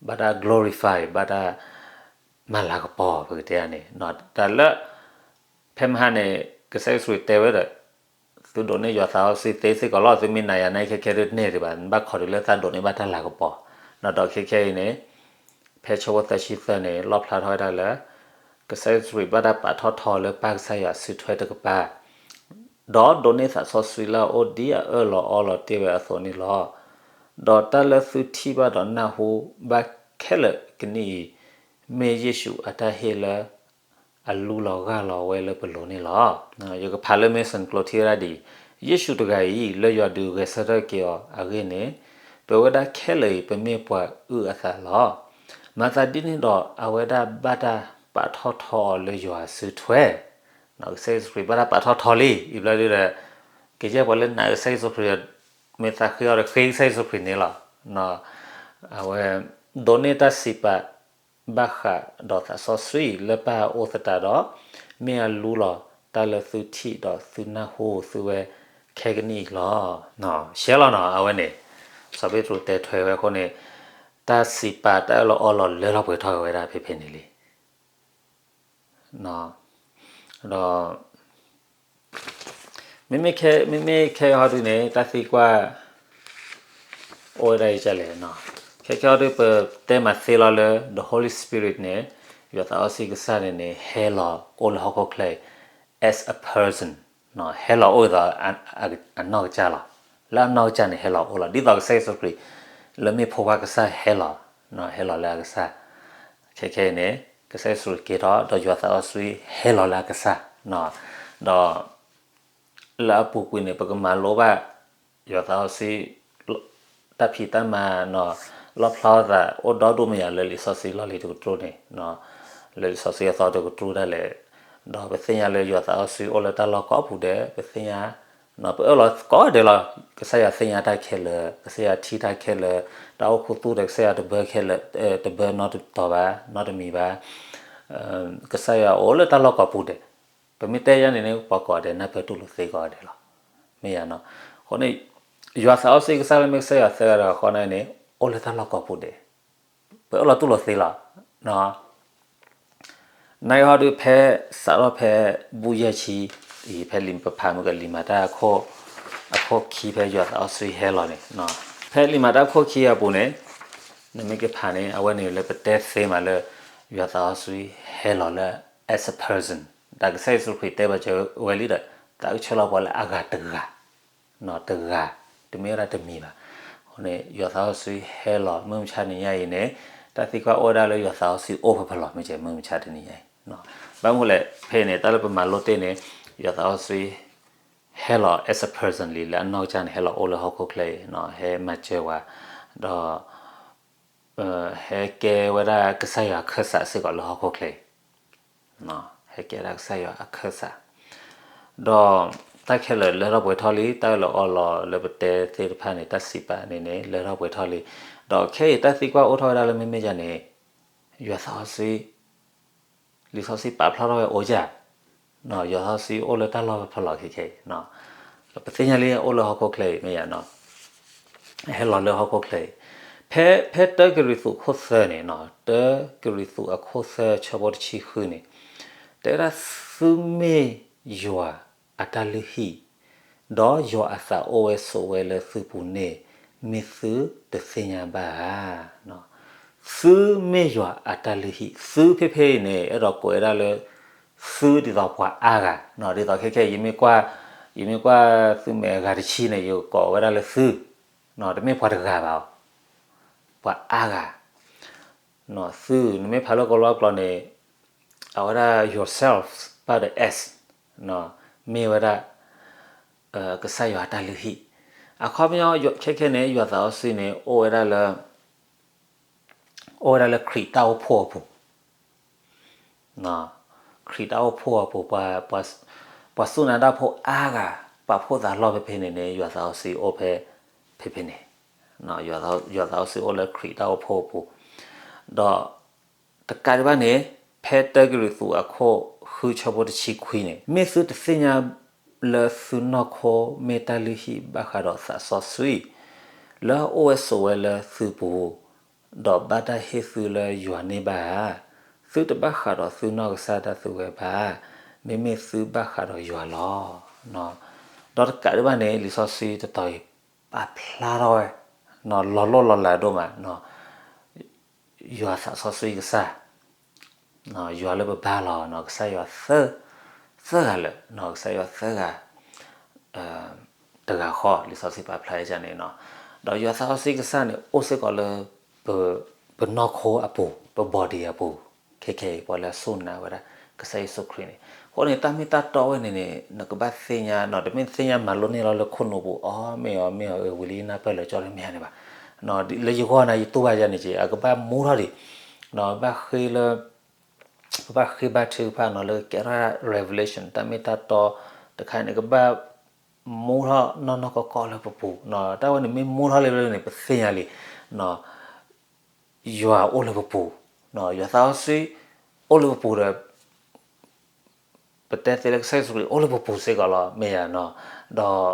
ဘၣ်တၢ် glorify, ဘၣ်တၢ်မၤလၤကပီၤ ပကတဲန့ၣ်, တၢ်လၢ ဖဲမဟါန့ၣ် ကစၢ်ယ့ၣ်ၡူးခရံာ်တဲဝဲဒီး သုဒိးန့ၢ်ယွၤသးစီဆှံသ့စ့ၢ်ကီးလီၤ, သုမ့ၢ်နာ်ယၤန့ၣ် ခဲခဲဒုးန့ၢ်ဒံးဘၣ်, ဘၣ်ခိးတုၤလၢသးဒိးန့ၢ်ဘၣ်တၢ်လၤကပီၤ, ဒီးခဲခဲအံၤန့ၣ် ဖဲဆၢဖိသၢဆံသၢန့ၣ် လီၣ်ဖျါထီၣ်ဝဲဒၣ်လၢ ကစၢ်ယ့ၣ်ၡူးခရံာ်ဘၣ်တၢ်ပာ်ထီၣ်ထီလၢပၢ်ကစၢ်ယွၤအစုထွဲတကပၤ, ဒီးဒိးန့ၢ်သးစီဆှံလၢအအိၣ်ဒ်အအၢၣ်လီၤအီလီၤတ့ၢ်ဝဲအသိးန့ၣ်လီၤ. ဒီးတၢ်လၢသုထံၣ်ဘၣ်ဒီးနၢ်ဟူဘၣ်ခဲလၢာ်ကနံၣ်အံၤ မ့ၢ်ယ့ၣ်ၡူးအတၢ်ဟ့ၣ်လၢ အလူလီၤဂၢ်လီၤဝဲလၢပလိၤန့ၣ်လီၤ. ယကဖးလၢ Mason ကျိးထံဝဲဒၣ်ဒ်အံၤ, ယ့ၣ်ၡူးတဂၤအံၤ လၢယွၤဒုးဂဲၤဆၢထၢၣ်က့ၤအီၤအဂ့ၢ်န့ၣ်, ပဝဲဒၣ်ခဲလၢာ်အံၤ ပမ့ၢ်ပှၤအုၣ်အသးလီၤ. မၤသးဒ်န့ၣ်ဒီး အဝဲဒၣ်ဘၣ်တၢ်ပာ်ထီၣ်ထီအီၤလၢယွၤအစုထွဲ ကစၢ်ယ့ၣ်ၡူးခရံာ်ဘၣ်တၢ်ပာ်ထီၣ်ထီလံ, အံၤဘျီဒုဒီး ကယဲၢ်ပှၤလၢနာ်ကစၢ်ယ့ၣ်ၡူးခရံာ် မ့ၢ်သးဃ့အီၤဒီးဃ့ကစၢ်ယ့ၣ်ၡူးခရံာ်န့ၣ်လီၤ. အဝဲ ဒိးန့ၢ်တၢ်စံးပာ် ဘၣ်ဃးဒီးသးစီဆှံလၢပၢ်အအိၣ်သတးဒီး, မ့ၢ်အလူလီၤတၢ်လၢသုထံၣ်ဒီးသုနၢ်ဟူသုဝဲခဲကနံၣ်အံၤလီၤ. ရှဲလီၤနီၤ အဝဲန့ၣ် စီၤပ့းတရူးတဲထွဲဝဲအဃိန့ၣ်, တၢ်စံးပာ်တၢ်အၢၣ်လီၤအီလီၤလၢထီၣ်ပှဲၤထီၣ်က့ၤဝဲဒၣ်ဖဲဖဲန့ၣ်လံ. ဒီး မ့မ့ၢ်ခဲ မ့မ့ၢ်ခဲအံၤဟီဒုန့ၣ် တၢ်သံကွၢ် အိၣ်ဝဲဒၣ်အံၤဒ်လဲၣ်. ခဲခဲအံၤဒု ပတဲမၤသ့လီၤလၢ the Holy Spirit န့ၣ်, ယွၤသးစီဆှံကစၢ်န့ၣ်န့ၣ် ဟဲလီၤအိၣ်လၢဟီၣ်ခိၣ်ချၢအံၤ as a person, ဟဲလီၤအိၣ်ဒ်သိး အနီၢ်ကစၢ်လီၤ. လၢအနီၢ်ကစၢ်န့ၣ် ဟဲလီၤအိၣ်လီၤ. ဒ်သိးကစၢ်ယ့ၣ်ၡူးခရံာ် လၢမ့ၢ်ဖိခွါကစၢ်ဟဲလီၤ, ဟဲလီၤလၢအကစၢ်, ခဲခဲအံၤန့ၣ် ကစၢ်ယ့ၣ်ၡူးခရံာ်က့ၤထီၣ် ဒီးယွၤသးစီဆှံဟဲလီၤလၢအကစၢ်, ဒီး လၢအပူၤကွံာ်န့ၣ် ပကမၤလိဘၣ် ယွၤသးစီဆှံ တၢ်ဖံးတၢ်မၤ လီၣ်ဖျါအသး အိၣ်ဒီဒိၣ်မးယၤလၢလံာ်စီဆှံ လီၢ်လံၤတကတြူၢ်န့ၣ်, လၢလံာ်စီဆှံအသီတကတြူၢ်ဒၣ်လဲာ်, ဒီးပသ့ၣ်ညါလၢယွၤသးစီဆှံအိၣ်လၢတၢ်လီၢ်ကိးပူၤဒဲး, ပသ့ၣ်ညါ, ပအၢၣ်လီၤကိးဂၤဒဲးလီၤ. ကစၢ်ယွၤသ့ၣ်ညါတၢ်ခဲလၢာ်, ကစၢ်ယွၤထံၣ်တၢ်ခဲလၢာ်, တၢ်အိၣ်ခူသူၣ်ဒီးကစၢ်ယွၤတဘၢခဲလၢာ်, တဘၢနီတတီၤဘၣ်, နီတမံၤဘၣ်. ကစၢ်ယွၤအိၣ်လၢတၢ်လီၢ်ကိးပူၤဒဲး, ပမ့ၢ်တဲယၤန့ၣ်န့ၣ် ပှၤကိးဂၤဒဲး နၢ်ပၢၢ်တူၢ်လိာ်သ့ကိးဂၤဒဲးလီၤ. မ့ၢ်ယၤနီၤ. အဃိန့ၣ် ယွၤသးစီဆှံကစၢ်လၢမ့ၢ်ကစၢ်ယွၤသၢဂၤတဂၤဃီန့ၣ်န့ၣ် အိၣ်လၢတၢ်လီၢ်ကိးပူၤဒဲး, ပအၢၣ်လီၤတူၢ်လိာ်သ့လီၤ. နကဟီဒုးဖဲ စးထီၣ်ဖဲ ဘူၣ်ယဲၢ်ဆံအံၤ ဖဲလံာ်ပဖးမုၢ်ကလံၤမၤတၢ်အခိၣ်ခံ ဖဲယွၤသးစီဆှံဟဲလီၤန့ၣ်, ဖဲလံာ်မၤတၢ်အခိၣ်ခံအပူၤန့ၣ် နမ့ၢ်ကဖးန့ၣ် အဝဲန့ၣ်လၢပတဲသ့မးလၢ ယွၤသးစီဆှံဟဲလီၤလၢ as a person, ဒီးကစၢ်ယ့ၣ်ၡူးခရံာ်တဲဘၣ်စၢၤဝဲလံဒီး သးကဆှၢလီၤပှၤလၢအဂၤတဂၤ တဂၤ, တမ့ၢ်ဝဲဒၣ်တမံၤဘၣ်. အဃိန့ၣ် ယွၤသးစီဆှံဟဲလီၤ မုၢ်မဆါတနံၤညါအံၤန့ၣ် တၢ်သံကွၢ်အိၣ်ဝဲဒၣ်လၢယွၤသးစီဆှံအိၣ်ဖဲဖဲလဲၣ် မ့ၢ်ကဲ မုၢ်မဆါတနံၤညါအံၤ. ဘၣ်မနုၤလဲၣ် ဖဲန့ၣ် တၢ်လၢပမၤလိတ့ၢ်န့ၣ် ယွၤသးစီဆှံ ဟဲလီၤ as a person လံ လၢအနီၢ်ကစၢ်န့ၣ် ဟဲလီၤအိၣ်လၢဟီၣ်ခိၣ်ချၢအံၤ, ဟဲမၤစၢၤဝဲ, ဒီး ဟဲကဲဝဲဒၣ်ကစၢ်ယွၤအခၢၣ်စးစ့ၢ်ကီးလၢဟီၣ်ခိၣ်ချၢအံၤ, ဟဲကဲဒၣ်ကစၢ်ယွၤအခၢၣ်စး, ဒီးတၢ်ခဲလၢာ်လၢထီၣ်ပှဲၤထီၣ်လံ, တၢ်အၢၣ်လီၤအီလီၤလၢပတဲသ့ၣ်တဖၣ်န့ၣ် တၢ်စံးပာ်န့ၣ်န့ၣ် လၢထီၣ်ပှဲၤထီၣ်လံ. ဒီးခဲအံၤတၢ်သံကွၢ်အိၣ်ထီၣ်ဝဲဒၣ်လၢမ့မ့ၢ်ယၤန့ၣ် ယွၤသးစီဆှံ လံာ်စီဆှံပာ်ဖျါထီၣ်ဝဲအိၣ်ဧါ, ယွၤသးစီဆှံအိၣ်လၢတၢ်လီၢ်ဖဲလဲၣ်ခဲခဲအံၤ, ပသ့ၣ်ညါလံအိၣ်လၢဟီၣ်ခိၣ်ချၢအံၤ မ့ၢ်ယၤနီၤ, ဟဲလီၤလၢဟီၣ်ခိၣ်ချၢအံၤ, ဖဲ ဖဲတၢကရံၣ်သူးအခိၣ်သၢန့ၣ်, တၢကရံၣ်သူးအခိၣ်သၢဆၢဖိတဆံဃုန့ၣ်, တဲဝဲဒၣ် သုမ့ၢ်ယွၤအတၢ်လုၢ်ဟံၣ်, ဒီးယွၤအသးအိၣ်ဝဲဆိးဝဲလၢသုပူၤန့ၣ်, မ့ၢ်သုတသ့ၣ်ညါဘၣ်ဧါ. သုမ့ၢ်ယွၤအတၢ်လုၢ်ဟံၣ်, သုဖဲဖဲအံၤန့ၣ် အဲၣ်ဒိးကိးဝဲဒၣ်လၢ သုဒ်သိးပှၤအါဂၤ, ဒ်သိးခဲခဲ ယမ့ၢ်ကွၢ် ယမ့ၢ်ကွၢ်သုမဲာ်အဂၤတဆံန့ၣ် ယကကိးဝဲဒၣ်လၢသု, တမ့ၢ်ပှၤတဂၤဘၣ်, ပှၤအါဂၤ, သု နမ့ၢ်ဖးလၢကလီကလီန့ၣ် အဝဲဒၣ် yourself ပၢ်ဒီး as မ့ၢ်ဝဲဒၣ် ကစၢ်ယွၤအတၢ်လုၢ်ဟံၣ်, အခီပညီ ခဲခဲန့ၣ် ယွၤသးစီဆှံန့ၣ် အိၣ်ဝဲဒၣ်လၢ အိၣ်ဝဲဒၣ်လၢခရံာ်တၢ်အိၣ်ဖှိၣ်အပူၤ, ခရံာ်တၢ်အိၣ်ဖှိၣ်အပူၤ ပှၤစူၢ်နာ်တၢ်ဖိအါဂၤ ပာ်ဖှိၣ်သးလီၢ်ဖဲဖဲန့ၣ်န့ၣ် ယွၤသးစီဆှံအိၣ်ဖဲ ဖဲဖဲန့ၣ်, ယွၤသးစီဆှံအိၣ်လၢခရံာ်တၢ်အိၣ်ဖှိၣ်အပူၤ, ဒီး တကးဒံးဘၣ်န့ၣ် ဖဲတၢကရံၣ်သူးအခိၣ်ဃုဆၢဖိတဆံခွံန့ၣ် မ့ၢ်သုတသ့ၣ်ညါလၢသုနီၢ်ခိမ့ၢ်တၢ်လုၢ်ဟံၣ်ဘၣ်ဃးဒီးသးစီဆှံ လၢအအိၣ်ဝဲဆိးဝဲလၢသုပူၤ, ဒီးဘၣ်တၢ်ဟ့ၣ်သုလၢယွၤန့ၣ်ဘၣ်ဧါ. သုတဘၣ်ဃးဒီးသုနီၢ်ကစၢ်ဒၣ်သုဝဲဘၣ်, မ့မ့ၢ်သုဘၣ်ဃးဒီးယွၤလီၤ. ဒီးတကးဒံးဘၣ်န့ၣ် လံာ်စီဆှံတတီၤအံၤ ပာ်ဖျါထီၣ်ဝဲ လီၤလိၢ်လီၤလးဒိၣ်မး ယွၤသးစီဆှံကစၢ်, ယွၤလၢပဘါလီၤ ကစၢ်ယွၤ သၢဂၤလၢာ်, ကစၢ်ယွၤသၢဂၤ တဂၤဃီ လံာ်စီဆှံပာ်ဖျါဒ်န့ၣ်, ဒီးယွၤသးစီဆှံကစၢ်န့ၣ် အိၣ်စ့ၢ်ကီးလၢ ပနီၢ်ခိအပူၤ, ပ body အပူၤ ခဲခဲအံၤ ပှၤလၢအစူၢ်နာ်ဝဲဒၣ် ကစၢ်ယ့ၣ်ၡူးခရံာ်န့ၣ်. အဃိန့ၣ် တၢ်မ့ၢ်တၢ်တီဝဲန့ၣ်န့ၣ် နကဘၣ်သ့ၣ်ညါနီၤ, တမ့ၢ်သ့ၣ်ညါမၤလိန့ၢ်လီၤလၢခိၣ်နူာ်ပူၤ အီ မ့ၢ်အီၤ မ့ၢ်အီၤ ဝံၤလံနၢ်ပၢၢ်လၢာ်ကၠီတမ့ၢ်ဧါန့ၣ်ဘၣ်. လၢယဂီၢ်န့ၣ် ယတူၢ်ဘၣ်ယၤန့ၣ်က့ အကဘၣ်မူထီၣ်ဒံး, ဘၣ်ဃ့လၢ ပဘၣ်ဃ့ဘါထုကဖၣ်နီၤ လၢကဲထီၣ် revelation တၢ်မ့ၢ်တၢ်တီတခါန့ၣ် ကဘၣ်မူထီၣ်နီၢ်နီၢ်ကီၢ်ကီၢ်လၢပပူၤ, တၢ်ဝဲန့ၣ်မ့ၢ်မူထီၣ်လံလၢန့ၣ် ပသ့ၣ်ညါလံ ယွၤအိၣ်လၢပပူၤ, ယွၤသးစီဆှံအိၣ်လၢပပူၤဒီး ပတဲသ့လၢကစၢ်ယ့ၣ်ၡူးခရံာ်အိၣ်လၢပပူၤစ့ၢ်ကီးလီၤ မ့ၢ်ယၤနီၤ. ဒီး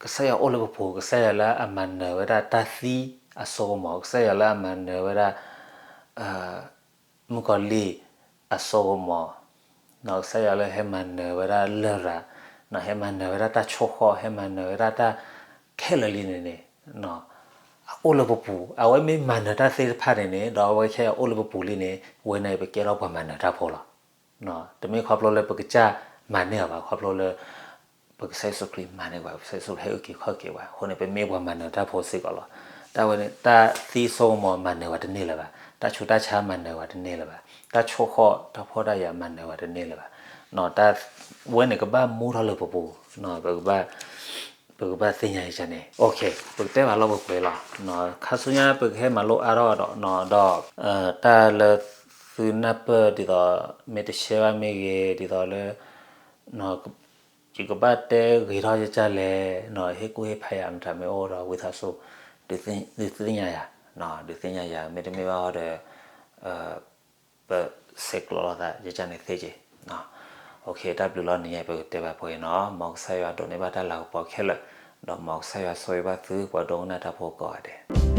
ကစၢ်ယွၤအိၣ်လၢပပူၤ, ကစၢ်ယွၤလၢအမၤနၢၤဝဲဒၣ်တၢ်သံအစိကမီၤ, ကစၢ်ယွၤလၢအမၤနၢၤဝဲဒၣ် မုၣ်ကီၤလံၢ်အစိကမီၤ, ကစၢ်ယွၤလၢဟဲမၤနၢၤဝဲဒၣ်လရာ်, ဟဲမၤနၢၤဝဲဒၣ်တၢ်ဆိၣ်ဃီၣ်, ဟဲမၤနၢၤဝဲဒၣ်တၢ်ခဲလၢာ်လံန့ၣ်န့ၣ် အအိၣ်လၢပပူၤ, အဝဲမ့ၢ်မၤနၢၤတၢ်သ့ၣ်တဖၣ်န့ၣ်န့ၣ် ဒီးအဝဲခဲအံၤအိၣ်လၢပပူၤလံန့ၣ် ဝဲန့ၣ်ပကဲထီၣ်ပှၤမၤနၢၤတၢ်ဖိလီၤ. တမ့ၢ်ခီဖျိလၢပကစၢ်မၤန့ၢ်အီၤဘၣ်, ခီဖျိလၢ ပကစၢ်ယ့ၣ်ၡူးခရံာ်မၤန့ၢ်ပှၤ, ပကစၢ်ယ့ၣ်ၡူးခရံာ်ဟဲအုၣ်က့ၤခီၣ်က့ၤပှၤ, အဃိန့ၣ် ပမ့ၢ်ပှၤမၤနၢၤတၢ်ဖိစ့ၢ်ကီးလီၤ. တၢ်ဝဲန့ၣ် တၢ်သံစိကမီၤမၤနၢၤပှၤတန့ၢ်လၢၤဘၣ်, တၢ်ဆူးတၢ်ဆါမၤနၢၤပှၤတန့ၢ်လၢၤဘၣ်, တၢ်ဆိၣ်ဃီၣ်တၢ်ဖှီၣ်တၢ်ယာ်မၤနၢၤပှၤတန့ၢ်လၢၤဘၣ်. တၢ်ဝဲန့ၣ်ကဘၣ်မူထီၣ်လၢပပူၤ, ပကဘၣ် ပကဘၣ်သ့ၣ်ညါယကန့ၣ်, ပကတဲဘၣ်လီၢ်ပှဲၤပှဲၤလီၤ. ခါဆူညါပကဟဲမၤလိအါထီၣ်ဒီး, ဒီးတၢ်လၢသုနၢ်ပၢၢ်ဒ်သိး မ့ၢ်တရှဲဘၣ်မ့ၢ်ဂ့ၤ, ဒ်သိးလၢ ယကဘၣ်တဲဂ့ၤထီၣ်ယကလဲၣ်, ဟ့ၣ်ကူၣ်ဟ့ၣ်ဖးယၤမတၤမ့ၢ်အိၣ်ဒီး ဝံသးစူၤ ဒုးသ့ၣ်ညါယၤ, ဒုးသ့ၣ်ညါယၤ, မ့တမ့ၢ်ဘၣ်ဒီး ပဆဲးကျိးလိာ်သးယကန့ၣ်သ့က့ၤ. တၢ်ဘျုးလီၤန့ၣ် ပကတဲဘၣ်ပှဲၤနီၤ, မ်ကစၢ်ယွၤဒိးန့ၢ်ဘၣ်တၢ်လၤကပီၤခဲလၢာ်, ဒီးမ်ကစၢ်ယွၤဆိၣ်ဂ့ၤဘၣ်သုပှၤဒိကနၣ်တၢ်ဖိကိးဂၤဒဲး.